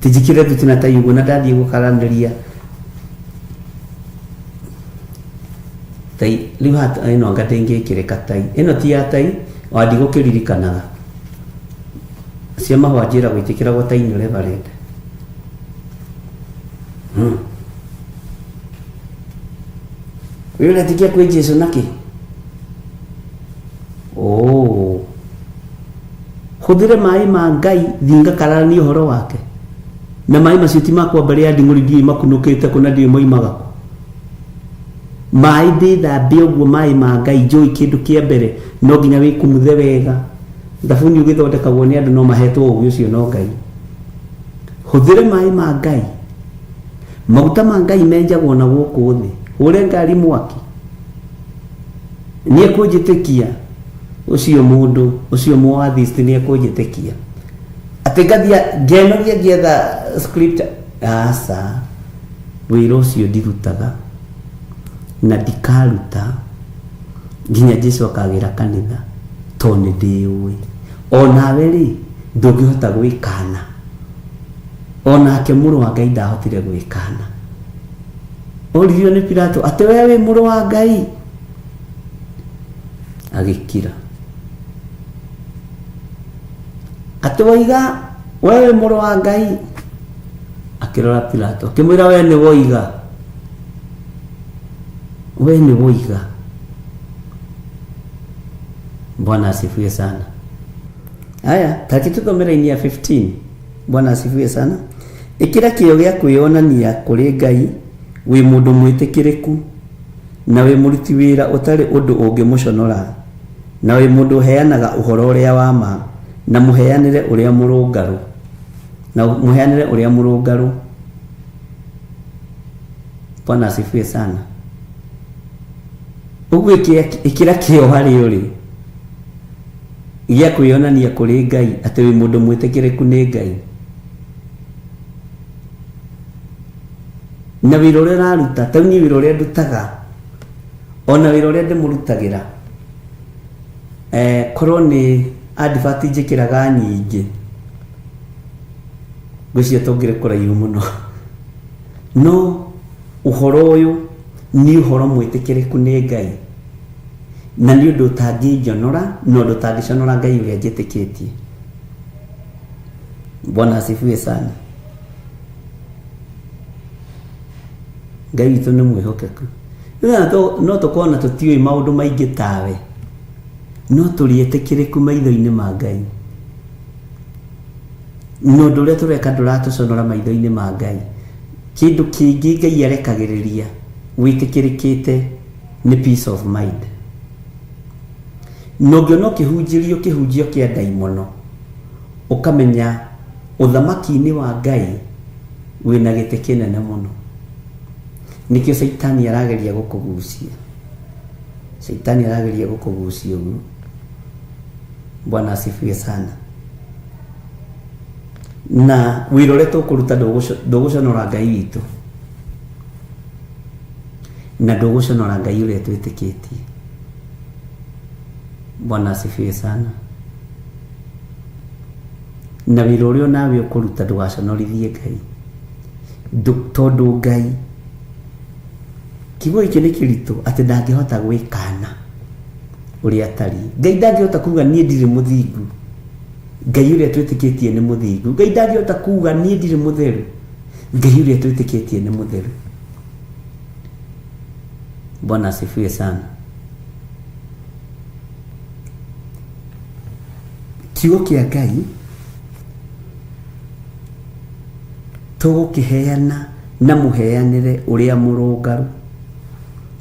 Speaker 1: tinjikire thuti na tai ũguo na ndathiĩ gũkaranĩria tai rĩu haha ĩno anga ndĩngĩkĩrĩka tai ĩno ti ya tai wa ndigũkĩririkanaga cia mahũa njĩragwo itiĩkĩragwo tai nĩ reverend Wĩ ũretĩkia kwĩ Jesu nakĩ? Oh. Hũthĩre maĩ ma Ngai thiĩ ngakararanie ũhoro wake. Na maĩ macio ti makwa mbere ya nding'ũri ndiũĩ makunũkĩte kũ na ndiũĩ moimaga kũ. Maĩ ndĩthambe ũguo maĩ ma Ngai njũĩ kĩndũ kĩa mbere no nginya wĩkumuthe wega. Thabuni ũgĩthondekagwo nĩ andũ no mahetwo ũgĩ ũcio no Ngai. Hũthĩre maĩ ma Ngai. Maguta ma Ngai menjagwo na gũkũ thĩ. Hũre ngari mwaki. Nĩ ekũnjĩtĩkia ũcio mũndũ ũcio mũatheist nĩ ekũnjĩtĩkia. Atĩ ngathiĩ ngenogia ngĩetha scripture. Aca. Wĩra ũcio ndirutaga na ndikaruta nginya Jesu akagĩra kanitha tondũ nĩ ndĩũĩ. Onawe rĩ ndũngĩhota gwĩkana. Onake mũrũ wa Ngai ndahotire gwĩkana. Oririo nĩ Pilato atĩ we wĩ mũrũ wa Ngai? Agĩkira. Atĩ woiga we wĩ mũrũ wa Ngai? Akĩrora Pilato akĩmwĩra we nĩ woiga. We nĩ woiga. Bwana asifiwe sana. Haya, taki tuthome raini ya 15. Bwana asifiwe sana. Ĩkĩra kĩyo gĩa kwĩyonania kũrĩ Ngai wĩ mũndũ mwĩtĩkĩrĩku na wĩ mũruti wĩra ũtarĩ ũndũ ũngĩmũconora na wĩ mũndũ ũheanaga ũhoro ũrĩa wa ma na mũheanĩre ũrĩa mũrũngarũ na mũheanĩre ũrĩa mũrũngarũ. Bwana asifiwe sana. Ũguo ĩkĩra kĩyo harĩ ũrĩ gĩa kwĩyonania kũrĩ Ngai atĩ wĩ mũndũ mwĩtĩkĩrĩku nĩ Ngai. Na wĩra ũrĩa ũraruta, ta niĩ wĩra ũrĩa ndutaga, ona wĩra ũrĩa ndĩmũrutagĩra, eh, korwo nĩ advert njĩkĩraga nyingĩ, ngwĩciria tũngĩrĩ kũraihu mũno. No ũhoro ũyũ nĩ ũhoro mwĩtĩkĩrĩku nĩ Ngai. Na nĩ ũndũ ũtangĩnjonora na ũndũ ũtangĩconora Ngai ũrĩa njĩtĩkĩtie. Bwana asifiwe sana. Ngai witũ nĩ mwĩhokeku. No tũkorwo na tũtiũĩ maũndũ maingĩ tawe, no tũrĩ etĩkĩrĩku maitho-inĩ ma Ngai. Na ũndũ ũrĩa tũreka ndũratũconora maitho-inĩ ma Ngai. Kĩndũ kĩngĩ Ngai arekagĩrĩria wĩtĩkĩrĩkĩte nĩ peace of mind. Na ũngĩona ũkĩhunjĩrio kĩhunjio kĩa ndaimono, ũkamenya ũthamaki-inĩ wa Ngai wĩna gĩtĩ kĩnene mũno. Nĩkĩo caitani arageria gũkũgucia. Caitani arageria gũkũgucia ũguo. Bwana asifiwe sana. Na wĩra ũrĩa tũkũruta ndũgũconora Ngai witũ. Na ndũgũconora Ngai ũrĩa twĩtĩkĩtie. Bwana asifiwe sana. Na wĩra ũrĩa onawe ũkũruta ndũgaconorithie Ngai. Tondũ Ngai, kiugo gĩkĩ nĩ kĩritũ atĩ ndangĩhota gwĩkana ũrĩa atariĩ. Ngai ndangĩhota kuga niĩ ndirĩ mũthingu. Ngai ũrĩa twĩtĩkĩtie nĩ mũthingu. Ngai ndangĩhota kuga niĩ ndirĩ mũtheru. Ngai ũrĩa twĩtĩkĩtie nĩ mũtheru. Bwana asifiwe sana. Kiugo kĩa Ngai tũgũkĩheana na mũheanĩre ũrĩa mũrũngaru.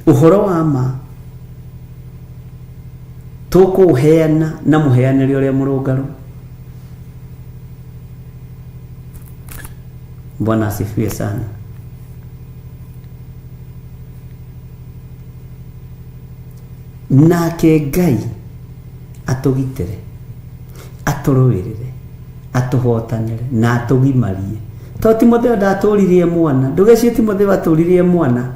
Speaker 1: Ũhoro wa ma tũkũũheana na mũheanĩre ũrĩa mũrũngaru. Bwana asifiwe sana. Nake Ngai atũgitĩre, atũrũĩrĩre, atũhotanĩre na atũgimarie. To Timotheo ndatũririe mwana, ndũgecirie Timotheo atũririe mwana.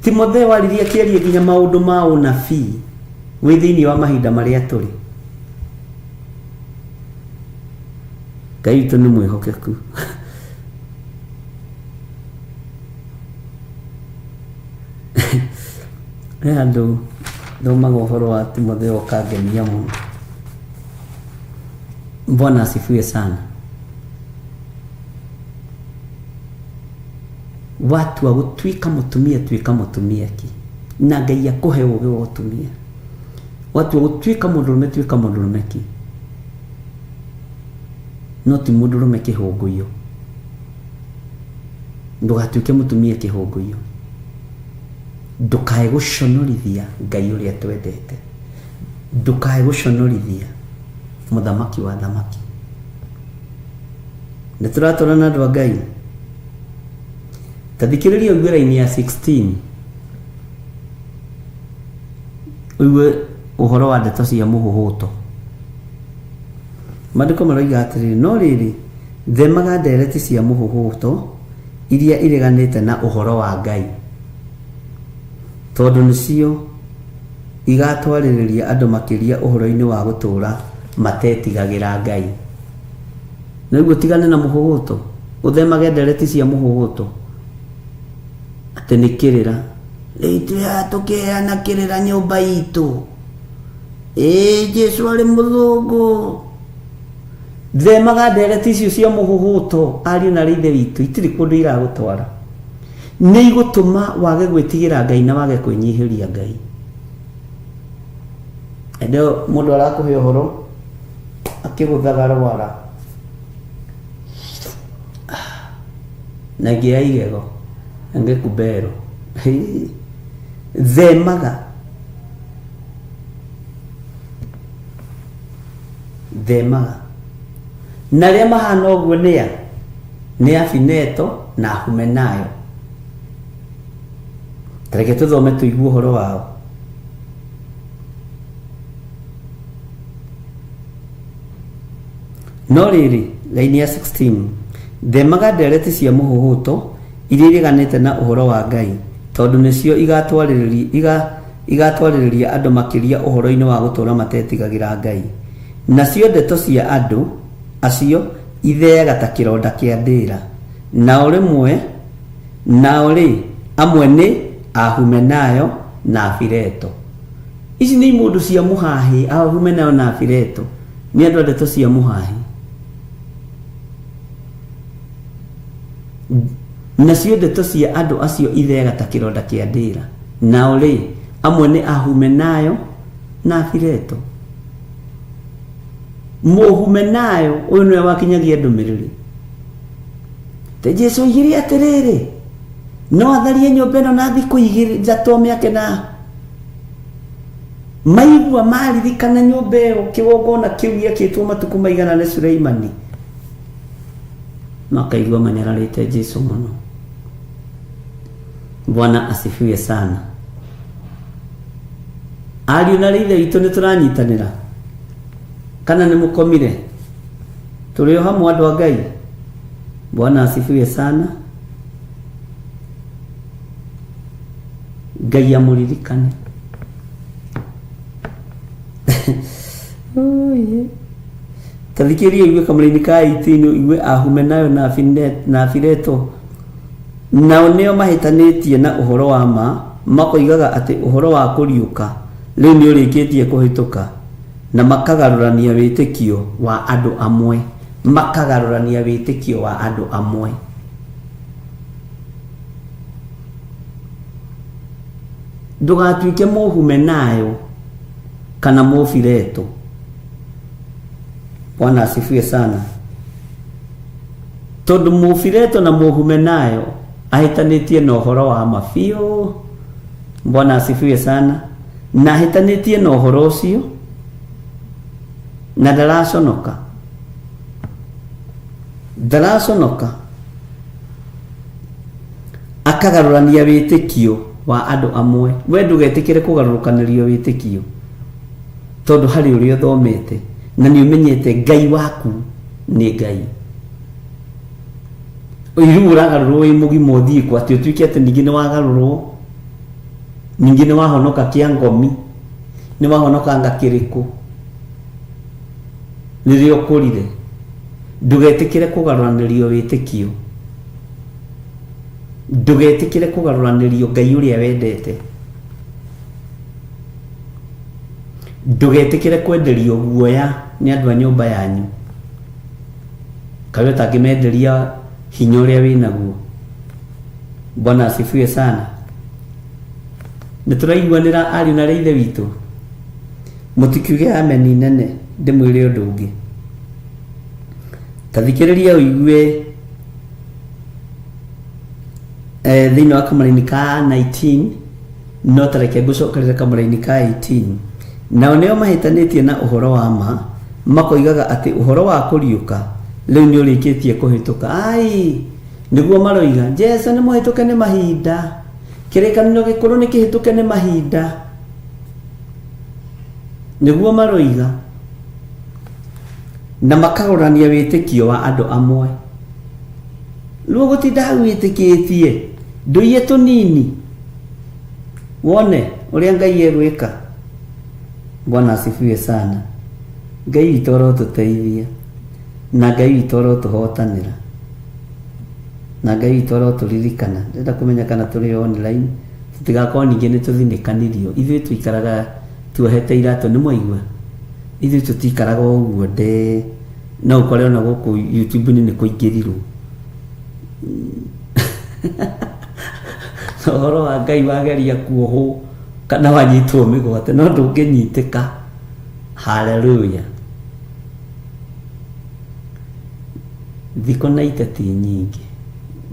Speaker 1: Timotheo aririe akĩaria nginya maũndũ ma ũnabii wĩ thĩinĩ wa mahinda marĩa tũrĩ. Ngai witũ nĩ mwĩhokeku. He handũ thomaga ũhoro wa Timotheo ũkangenia mũno. Bwana asifiwe sana. Watua gũtuĩka mũtumia tuĩka mũtumia ki na Ngai akũhe ũgĩ wa ũtumia. Watua gũtuĩka mũndũrũme tuĩka mũndũrũme ki, no ti mũndũrũme kĩhũngũiyo. Ndũgatuĩke mũtumia kĩhũngũiyo. Ndũkae gũconorithia Ngai ũrĩa twendete. Ndũkae gũconorithia mũthamaki wa athamaki. Nĩ tũratwarana andũ a Ngai? Ta thikĩrĩria ũigue raini ya 16. Ũigue ũhoro wa ndeto cia mũhũhũto. Maandĩko maroiga atĩrĩrĩ, no rĩrĩ, themaga ndereti cia mũhũhũto iria ireganĩte na ũhoro wa Ngai, tondũ nĩcio igatwarĩrĩria andũ makĩria ũhoro-inĩ wa gũtũũra matetigagĩra Ngai. Nĩguo ũtigane na mũhũhũto, ũthemage ndereti cia mũhũhũto, atĩ nĩ kĩrĩra. Rĩu ithuĩ haha tũkĩheana kĩrĩra nyũmba itũ. Ĩĩ Jesu arĩ mũthũngũ. Themaga ndereti icio cia mũhũhũto, ariũ na aarĩ a Ithe witũ, itirĩ kũndũ iragũtwara. Nĩ igũtũma wage gwĩtigĩra Ngai na wage kwĩnyihĩria Ngai. Hĩndĩ ĩyo mũndũ arakũhe ũhoro akĩgũthaga rwara na ĩngĩ ya igego ĩngĩ kubero. Themaga themaga na arĩa mahana ũguo nĩ a nĩ Afineto na Ahumenayo. Ta reke tũthome tũigue ũhoro wao. No rĩrĩ, raini ya 16, themaga ndereti cia mũhũhũto iria ireganĩte na ũhoro wa Ngai, tondũ nĩcio igatwarĩrĩria andũ makĩria ũhoro-inĩ wa gũtũũra matetigagĩra Ngai. Nacio ndeto cia andũ acio itheaga ta kĩronda kĩa ndĩĩra. Nao rĩmwe, nao-rĩ, amwe nĩ Ahumenayo na Afileto. Ici nĩ imũndũ cia mũhahĩ, Ahumenayo na Afileto nĩ andũ a ndeto cia mũhahĩ. Nacio ndeto cia andũ acio itheaga ta kĩronda kĩa ndĩĩra. Nao-rĩ, amwe nĩ Ahumenayo na Afileto. Mũhumenayo ũyũ nĩwe wakinyagia ndũmĩrĩri. Te Jesu oigire atĩrĩrĩ, no atharie nyũmba ĩno na thikũ igĩrĩ ithatũ mĩake na maigua maririkana nyũmba ĩyo kĩgongona kĩu gĩakĩtwo matukũ maigana nĩ Suleimani, makaigua manyararĩte Jesu mũno. Bwana asifiwe sana. Ariũ na ithe witũ nĩ tũranyitanĩra kana nĩ mũkomire? Tũrĩ o hamwe andũ a Ngai. Bwana asifiwe sana. Ngai amũririkane. Ta thikĩrĩria ũigue kamũraini ka 18 ũigue Ahumenayo na Afileto. Nao nĩo mahĩtanĩtie na ũhoro wa ma, makoigaga atĩ ũhoro wa kũriũka rĩu nĩũrĩkĩtie kũhĩtũka, na makagarũrania wĩtĩkio wa andũ amwe. Makagarũrania wĩtĩkio wa andũ amwe. Ndũgatuĩke Mũhumenayo kana Mũfileto. Bwana asifiwe sana. Tondũ Mũfileto na Mũhumenayo ahĩtanĩtie na ũhoro wa ma biũ. Bwana asifiwe sana. Na ahĩtanĩtie na ũhoro ũcio na ndaraconoka. Ndaraconoka. Akagarũrania wĩtĩkio wa andũ amwe. We ndũgetĩkĩre kũgarũrũkanĩrio wĩtĩkio tondũ harĩ ũrĩa ũthomete na nĩ ũmenyete Ngai waku nĩ Ngai. Rĩu ũragarũrwo wĩ mũgima ũthiĩ kũ atĩ ũtuĩke atĩ ningĩ nĩ wagarũrwo, ningĩ nĩ wahonoka kĩa ngomi, nĩ wahonoka anga kĩrĩkũ rĩrĩa ũkũrire. Ndũgetĩkĩre kũgarũranĩrio wĩtĩkio. Ndũgetĩkĩre kũgarũranĩrio Ngai ũrĩa wendete. Ndũgetĩkĩre kwenderio guoya nĩ andũ a nyũmba yanyu. Kaĩ ũtangĩmenderia hinya ũrĩa wĩ naguo? Bwana asifiwe sana. Nĩ tũraiguanĩra ariũ na aarĩ a Ithe witũ? Mũtikiuge ameni nene ndĩmwĩre ũndũ ũngĩ. Ta thikĩrĩria ũigue eh, thĩinĩ wa kamũraini ka 19 no ta reke ngũcokerere kamũraini ka 18. Nao nĩo mahĩtanĩtie na ũhoro wa ma, makoigaga atĩ ũhoro wa kũriũka rĩu nĩ ũrĩkĩtie kũhĩtũka. Ai, nĩguo maroiga, Jesu nĩ mũhĩtũke nĩ mahinda, kĩrĩkanĩro gĩkũrũ nĩ kĩhĩtũke nĩ mahinda. Nĩguo maroiga. Na makarorania wĩtĩkio wa andũ amwe. Rĩu ũgũtinda hau wĩtĩkĩtie ndũiye tũnini wone ũrĩa Ngai egwĩka. Bwana asifiwe sana. Ngai witũ arotũteithia na Ngai witũ arotũhotanĩra na Ngai witũ arotũririkana. Ndĩrenda kũmenya kana tũrĩ online tũtigakorwo ningĩ nĩ tũthinĩkanirio. Ithuĩ tũikaraga tuohete iratũ nĩ mwaigua? Ithuĩ tũtikaraga o ũguo ndee. No ũkore ona gũkũ YouTube-inĩ nĩ kũingĩrirwo. Na ũhoro wa Ngai wageria kuohwo kana wanyitwo mĩgwate no ndũngĩnyitĩka. Haleluya. Thikũ na iteti nyingĩ.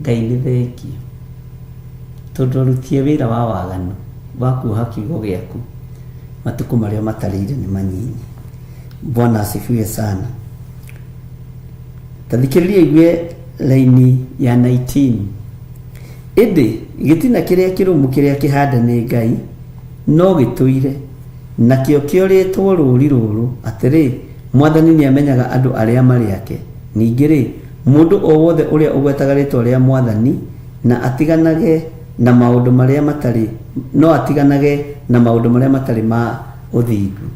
Speaker 1: Ngai nĩ thengiũ. Tondũ aruti a wĩra wa waganu wa kuoha kiugo gĩaku matukũ marĩa ũmatarĩire nĩ manyinyi. Bwana asifiwe sana. Ta thikĩrĩria igue raini ya 19. Ĩndĩ gĩtina kĩrĩa kĩrũmu kĩrĩa kĩhande nĩ Ngai no gĩtũire, nakĩo kĩorĩtwo rũũri rũrũ, atĩrĩ, Mwathani nĩamenyaga andũ arĩa marĩ ake. Ningĩ-rĩ, mũndũ o wothe ũrĩa ũgwetaga rĩĩtwa rĩa Mwathani na atiganage na maũndũ marĩa matarĩ, no atiganage na maũndũ marĩa matarĩ ma ũthingu.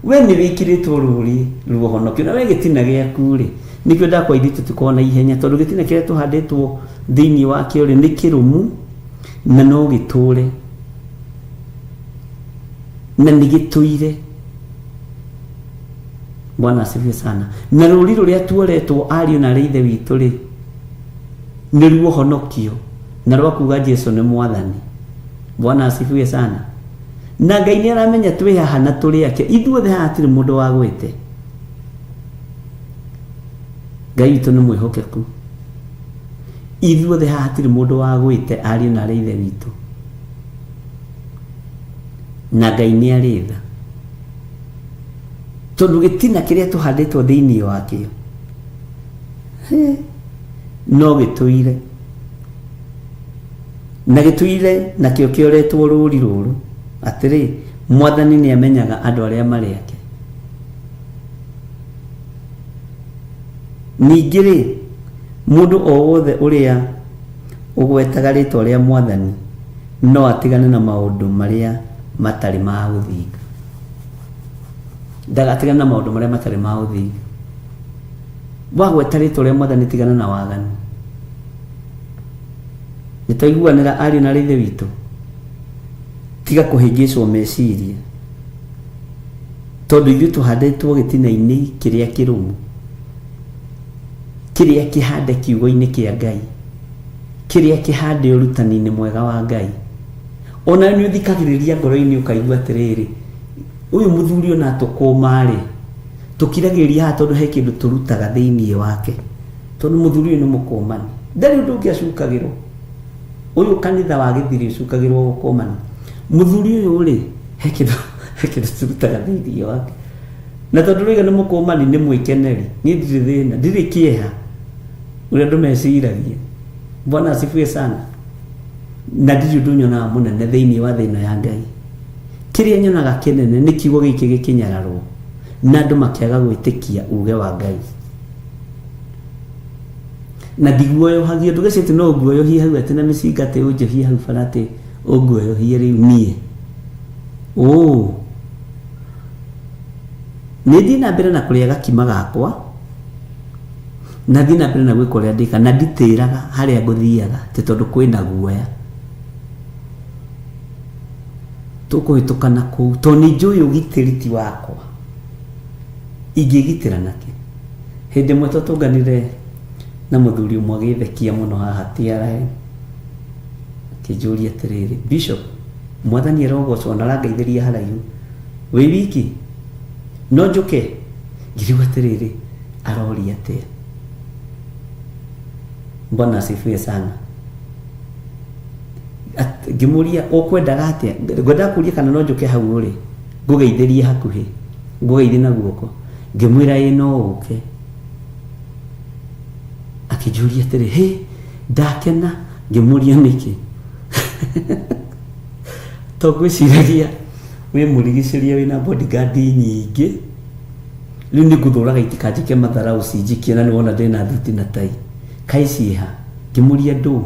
Speaker 1: We nĩ wĩkĩrĩtwo rũũri rwa ũhonokio, na we gĩtina gĩaku-rĩ, nĩkĩo ndakwa ithuĩ tũtikoragwo na ihenya, tondũ gĩtina kĩrĩa tũhandĩtwo thĩinĩ wakĩo-rĩ, nĩ kĩrũmu na no gĩtũre na nĩ gĩtũire. Bwana asifiwe sana. Na rũũri rũrĩa tuoretwo ariũ na arĩ ithe witũ-rĩ, nĩ ruo ũhonokio na rwa kuga Jesu nĩ mwathani. Bwana asifiwe sana. Na Ngai nĩ aramenya twĩ haha na tũrĩ ake. Ithuothe haha hatirĩ mũndũ wagwĩte. Ngai witũ nĩ mwĩhokeku. Ithuothe haha hatirĩ mũndũ wagwĩte ariũ na arĩ ithe witũ. Na Ngai nĩ arĩ tha. Tondũ gĩtina kĩrĩa tũhandĩtwo thĩinĩ wakĩo no gĩtũire na gĩtũire nakĩo kĩoretwo rũũri rũrũ atĩrĩ, Mwathani nĩamenyaga andũ arĩa marĩ ake. Ningĩ-rĩ, mũndũ o wothe ũrĩa ũgwetaga rĩĩtwa rĩa Mwathani no atigane na maũndũ marĩa matarĩ ma ũthingu. Ndagatigane na maũndũ marĩa matarĩ ma ũthingu. Wagweta rĩĩtwa rĩa Mwathani tigana na waganu. Nĩ twaiguanĩra ariũ na ithe witũ? Tiga kũhĩngĩcwo meciria. Tondũ ithuĩ tũhandĩtwo gĩtina-inĩ kĩrĩa kĩrũmu, kĩrĩa kĩhande kiugo-inĩ kĩa Ngai, kĩrĩa kĩhande ũrutani-inĩ mwega wa Ngai. Ona nĩ ũthikagĩrĩria ngoro-inĩ ũkaigua atĩrĩrĩ, ũyũ mũthuri ona atũkũma-rĩ, tũkiragĩrĩria haha tondũ he kĩndũ tũrutaga thĩinĩ wake. Tondũ mũthuri ũyũ nĩ mũkũmani. Ndarĩ ũndũ ũngĩ acukagĩrwo. Ũyũ kanitha wa gĩthiri ũcukagĩrwo gũkũmana. Mũthuri ũyũ rĩ, he kĩndũ he kĩndũ tũrutaga thĩinĩ wake. Na tondũ rĩga nĩ mũkũmani nĩ mwĩkeneri, niĩ ndirĩ thĩna, ndirĩ kĩeha ũrĩa andũ meciragia. Bwana asifiwe sana. Na ndirĩ ũndũ nyonaga mũnene thĩinĩ wa thĩ ĩno ya Ngai. Kĩrĩa nyonaga kĩnene nĩ kiugo gĩkĩ gĩkĩnyararwo na andũ makĩaga gwĩtĩkia uge wa Ngai. Na ndiguoyohagio, ndũgecirie atĩ no ũnguoyohie hau atĩ na mĩcinga atĩ ũnjohie hau bara atĩ ũnguoyohie rĩu niĩ. Ũũ. Nĩ thiĩ na mbere na kũrĩa gakima gakwa, na thiĩ na mbere na gwĩka ũrĩa ndĩka, na nditĩraga harĩa ngũthiaga atĩ tondũ kwĩna guoya. Tũkũhĩtũka na kũu, tondũ nĩ njũĩ ũgitĩri ti wakwa. Ingĩgitĩra nakĩ? Hĩndĩ ĩmwe twatũnganire na mũthuri ũmwe agĩthekia mũno haha TRA, akĩnjũria atĩrĩrĩ, Bishop, mwathani arogocwo na arangeithĩria haraihu, wĩ wiki? No njũke? Ngĩrigwo atĩrĩrĩ, aroria atĩa? Bwana asifiwe sana. Ngĩmũria ũkwendaga atĩa? Ngwendaga kũria kana no njũke hau ũrĩ, ngũgeithĩrie hakuhĩ, ngũgeithie na guoko. Ngĩmwĩra ĩ no ũke. Akĩnjũria atĩrĩ, hĩ, ndakena. Ngĩmũria nĩkĩ? To ngwĩciragia wĩ mũrigicĩrie wĩna bodyguard nyingĩ, rĩu nĩ ngũthũraga itikanjĩke matharaũ cinjikie na nĩwona ndĩna thuti na tai. Kaĩ ciĩha? Ngĩmũria ndũ?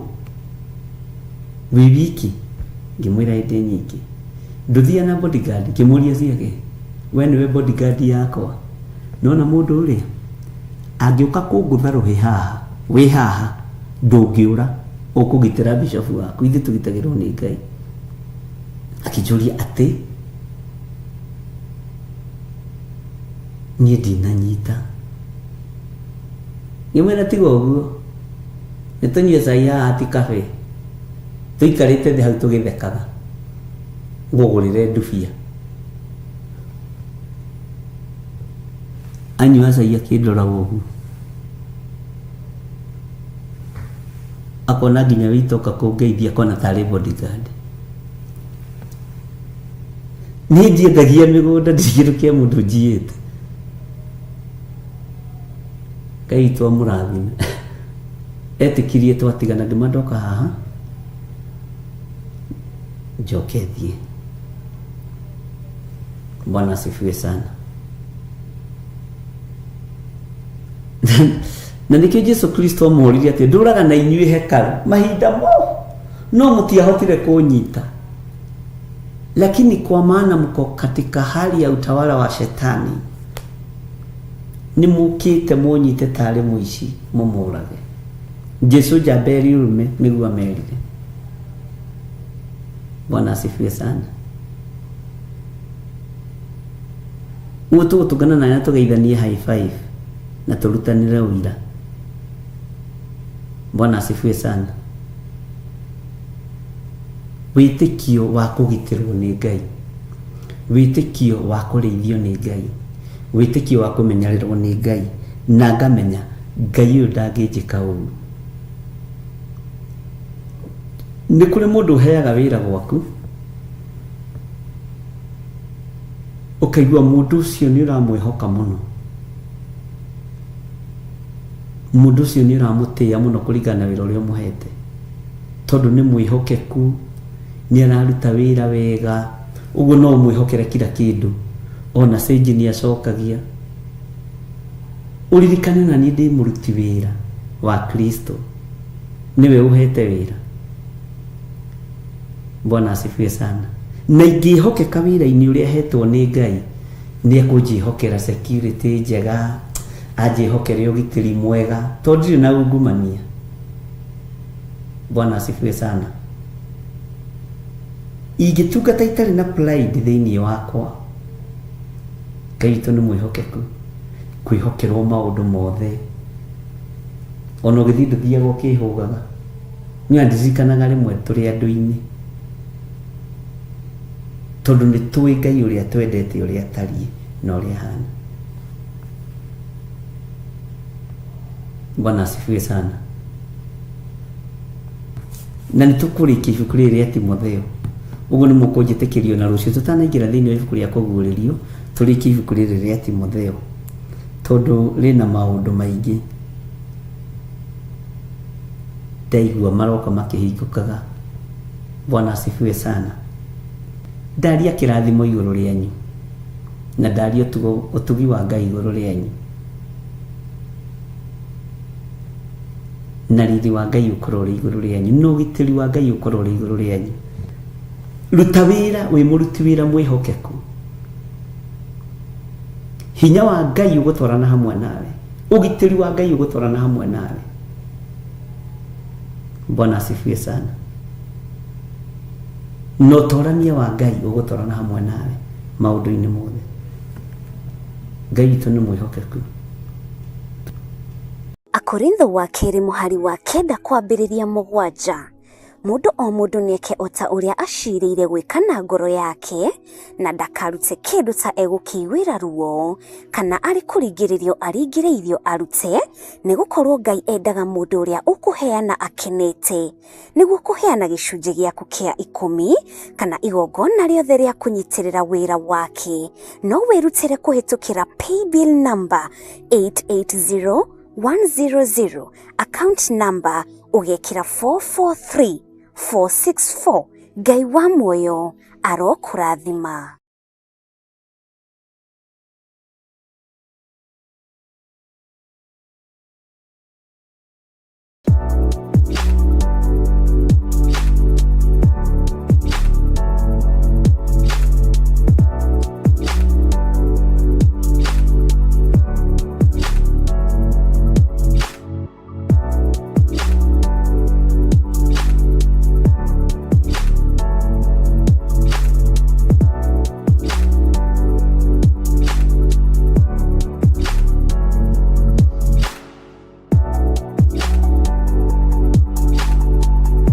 Speaker 1: Wĩ wiki? Ngĩmwĩra ĩ ndĩ nyiki. Ndũthiaga na bodyguard? Ngĩmũria ciake. We nĩwe bodyguard yakwa. Nĩwona mũndũ ũrĩa? Angĩũka kũngũtha rũhĩ haha, wĩ haha, ndũngĩũra. Ũkũgitĩra bishop waku. Ithuĩ tũgitagĩrwo nĩ Ngai. Akĩnjũria atĩ, niĩ ndinanyita. Ngĩmwĩra tiga ũguo. Nĩ tũnyue cai haha ti cafe. Tũikarĩte thĩ hau tũgĩthekaga. Ngũgũrĩre ndubia. Anyua cai akĩndoraga ũguo. Akona nginya wĩitoka kũngeithia akona tarĩ bodyguard. Niĩ ndiendagia mĩgũnda ndirĩ kĩndũ kĩa mũndũ njiyĩte. Ngai witũ amũrathime. Etĩkirie twatigana ngĩma ndoka haha njoke thiĩ. Bwana asifiwe sana. Na nĩkĩo Jesu Kristo amũririe atĩ ndũraga na inyuĩ hekaru mahinda mo no mũtiahotire kũnyita, lakini kwa maana mko katika hali ya utawala wa shetani, nĩ mũkĩte mũnyite tarĩ mũici mũmũrage. Jesu njamba ĩrĩ ũrũme nĩguo amerire. Bwana asifiwe sana. Ũguo tũgũtũngana nawe na tũgeithanie high five na tũrutanĩre ũira. Bwana asifiwe sana. Wĩtĩkio wa kũgitĩrwo nĩ Ngai, wĩtĩkio wa kũrĩithio nĩ Ngai, wĩtĩkio wa kũmenyererwo nĩ Ngai, na ngamenya Ngai ũyũ ndangĩnjĩka ũru. Nĩ kũrĩ mũndũ ũheaga wĩra gwaku, ũkaigua mũndũ ũcio nĩ ũramwĩhoka mũno, mũndũ ũcio nĩ ũramũtĩĩa mũno kũringana na wĩra ũrĩa ũmũhete, tondũ nĩ mwĩhokeku, nĩ araruta wĩra wega, ũguo no ũmwĩhokere kila kĩndũ, ona cĩnji nĩ acokagia. Ũririkane na niĩ ndĩ mũruti wĩra wa Kristo, nĩwe ũhete wĩra. Bwana asifiwe sana. Na ingĩhokeka wĩra-inĩ ũrĩa hetwo nĩ Ngai, nĩ ekũnjĩhokera security njega, anjĩhokere ũgitĩri mwega, tondũ ndirĩ na ungumania. Bwana asifiwe sana. Ingĩtungata itarĩ na pride thĩinĩ wakwa, Ngai witũ nĩ mwĩhokeku kwĩhokerwo maũndũ mothe. Ona ũgĩthiĩ ndũthiaga ũkĩhũgaga. Niĩ ndirikanaga rĩmwe tũrĩ andũ-inĩ, tondũ nĩ tũĩ Ngai ũrĩa twendete, ũrĩa atariĩ na ũrĩa ahana. Bwana asifiwe sana. Na nĩ tũkũrĩkia ibuku rĩrĩ rĩa Timotheo. Ũguo nĩ mũkũnjĩtĩkĩrio na rũciũ tũtanaingĩra thĩinĩ wa ibuku rĩa kũguũrĩrio, tũrĩkie ibuku rĩrĩ rĩa Timotheo, tondũ rĩna maũndũ maingĩ ndaigua maroka makĩhingũkaga. Bwana asifiwe sana. Ndaria kĩrathimo igũrũ rĩanyu, na ndaria ũtugi wa Ngai igũrũ rĩanyu, na riri wa Ngai ũkorwo ũrĩ igũrũ rĩanyu, na ũgitĩri wa Ngai ũkorwo ũrĩ igũrũ rĩanyu. Ruta wĩra wĩ mũruti wĩra mwĩhokeku. Hinya wa Ngai ũgũtwarana hamwe nawe, ũgitĩri wa Ngai ũgũtwarana hamwe nawe. Bwana asifiwe sana. Na ũtorania wa Ngai ũgũtwarana hamwe nawe maũndũ-inĩ mothe. Ngai witũ nĩ mwĩhokeku.
Speaker 2: Akorintho wa kerĩ mũhari wa 9 kwambĩrĩria 7. Mũndũ o mũndũ nĩeke o ta ũrĩa acirĩire gwĩka na ngoro yake, na ndakarute kĩndũ ta egũkĩiguĩra ruo, kana arĩ kũringĩrĩrio aringĩrĩirio arute, nĩgũkorwo Ngai endaga mũndũ ũrĩa ũkũheana akenete. Nĩguo kũheana gĩcunjĩ gĩaku kĩa 10 kana igongona rĩothe rĩa kũnyitĩrĩra wĩra wake, no wĩrutĩre kũhĩtũkĩra paybill number 880100, account number ũgekĩra 443464. Ngai wa muoyo arokũrathima.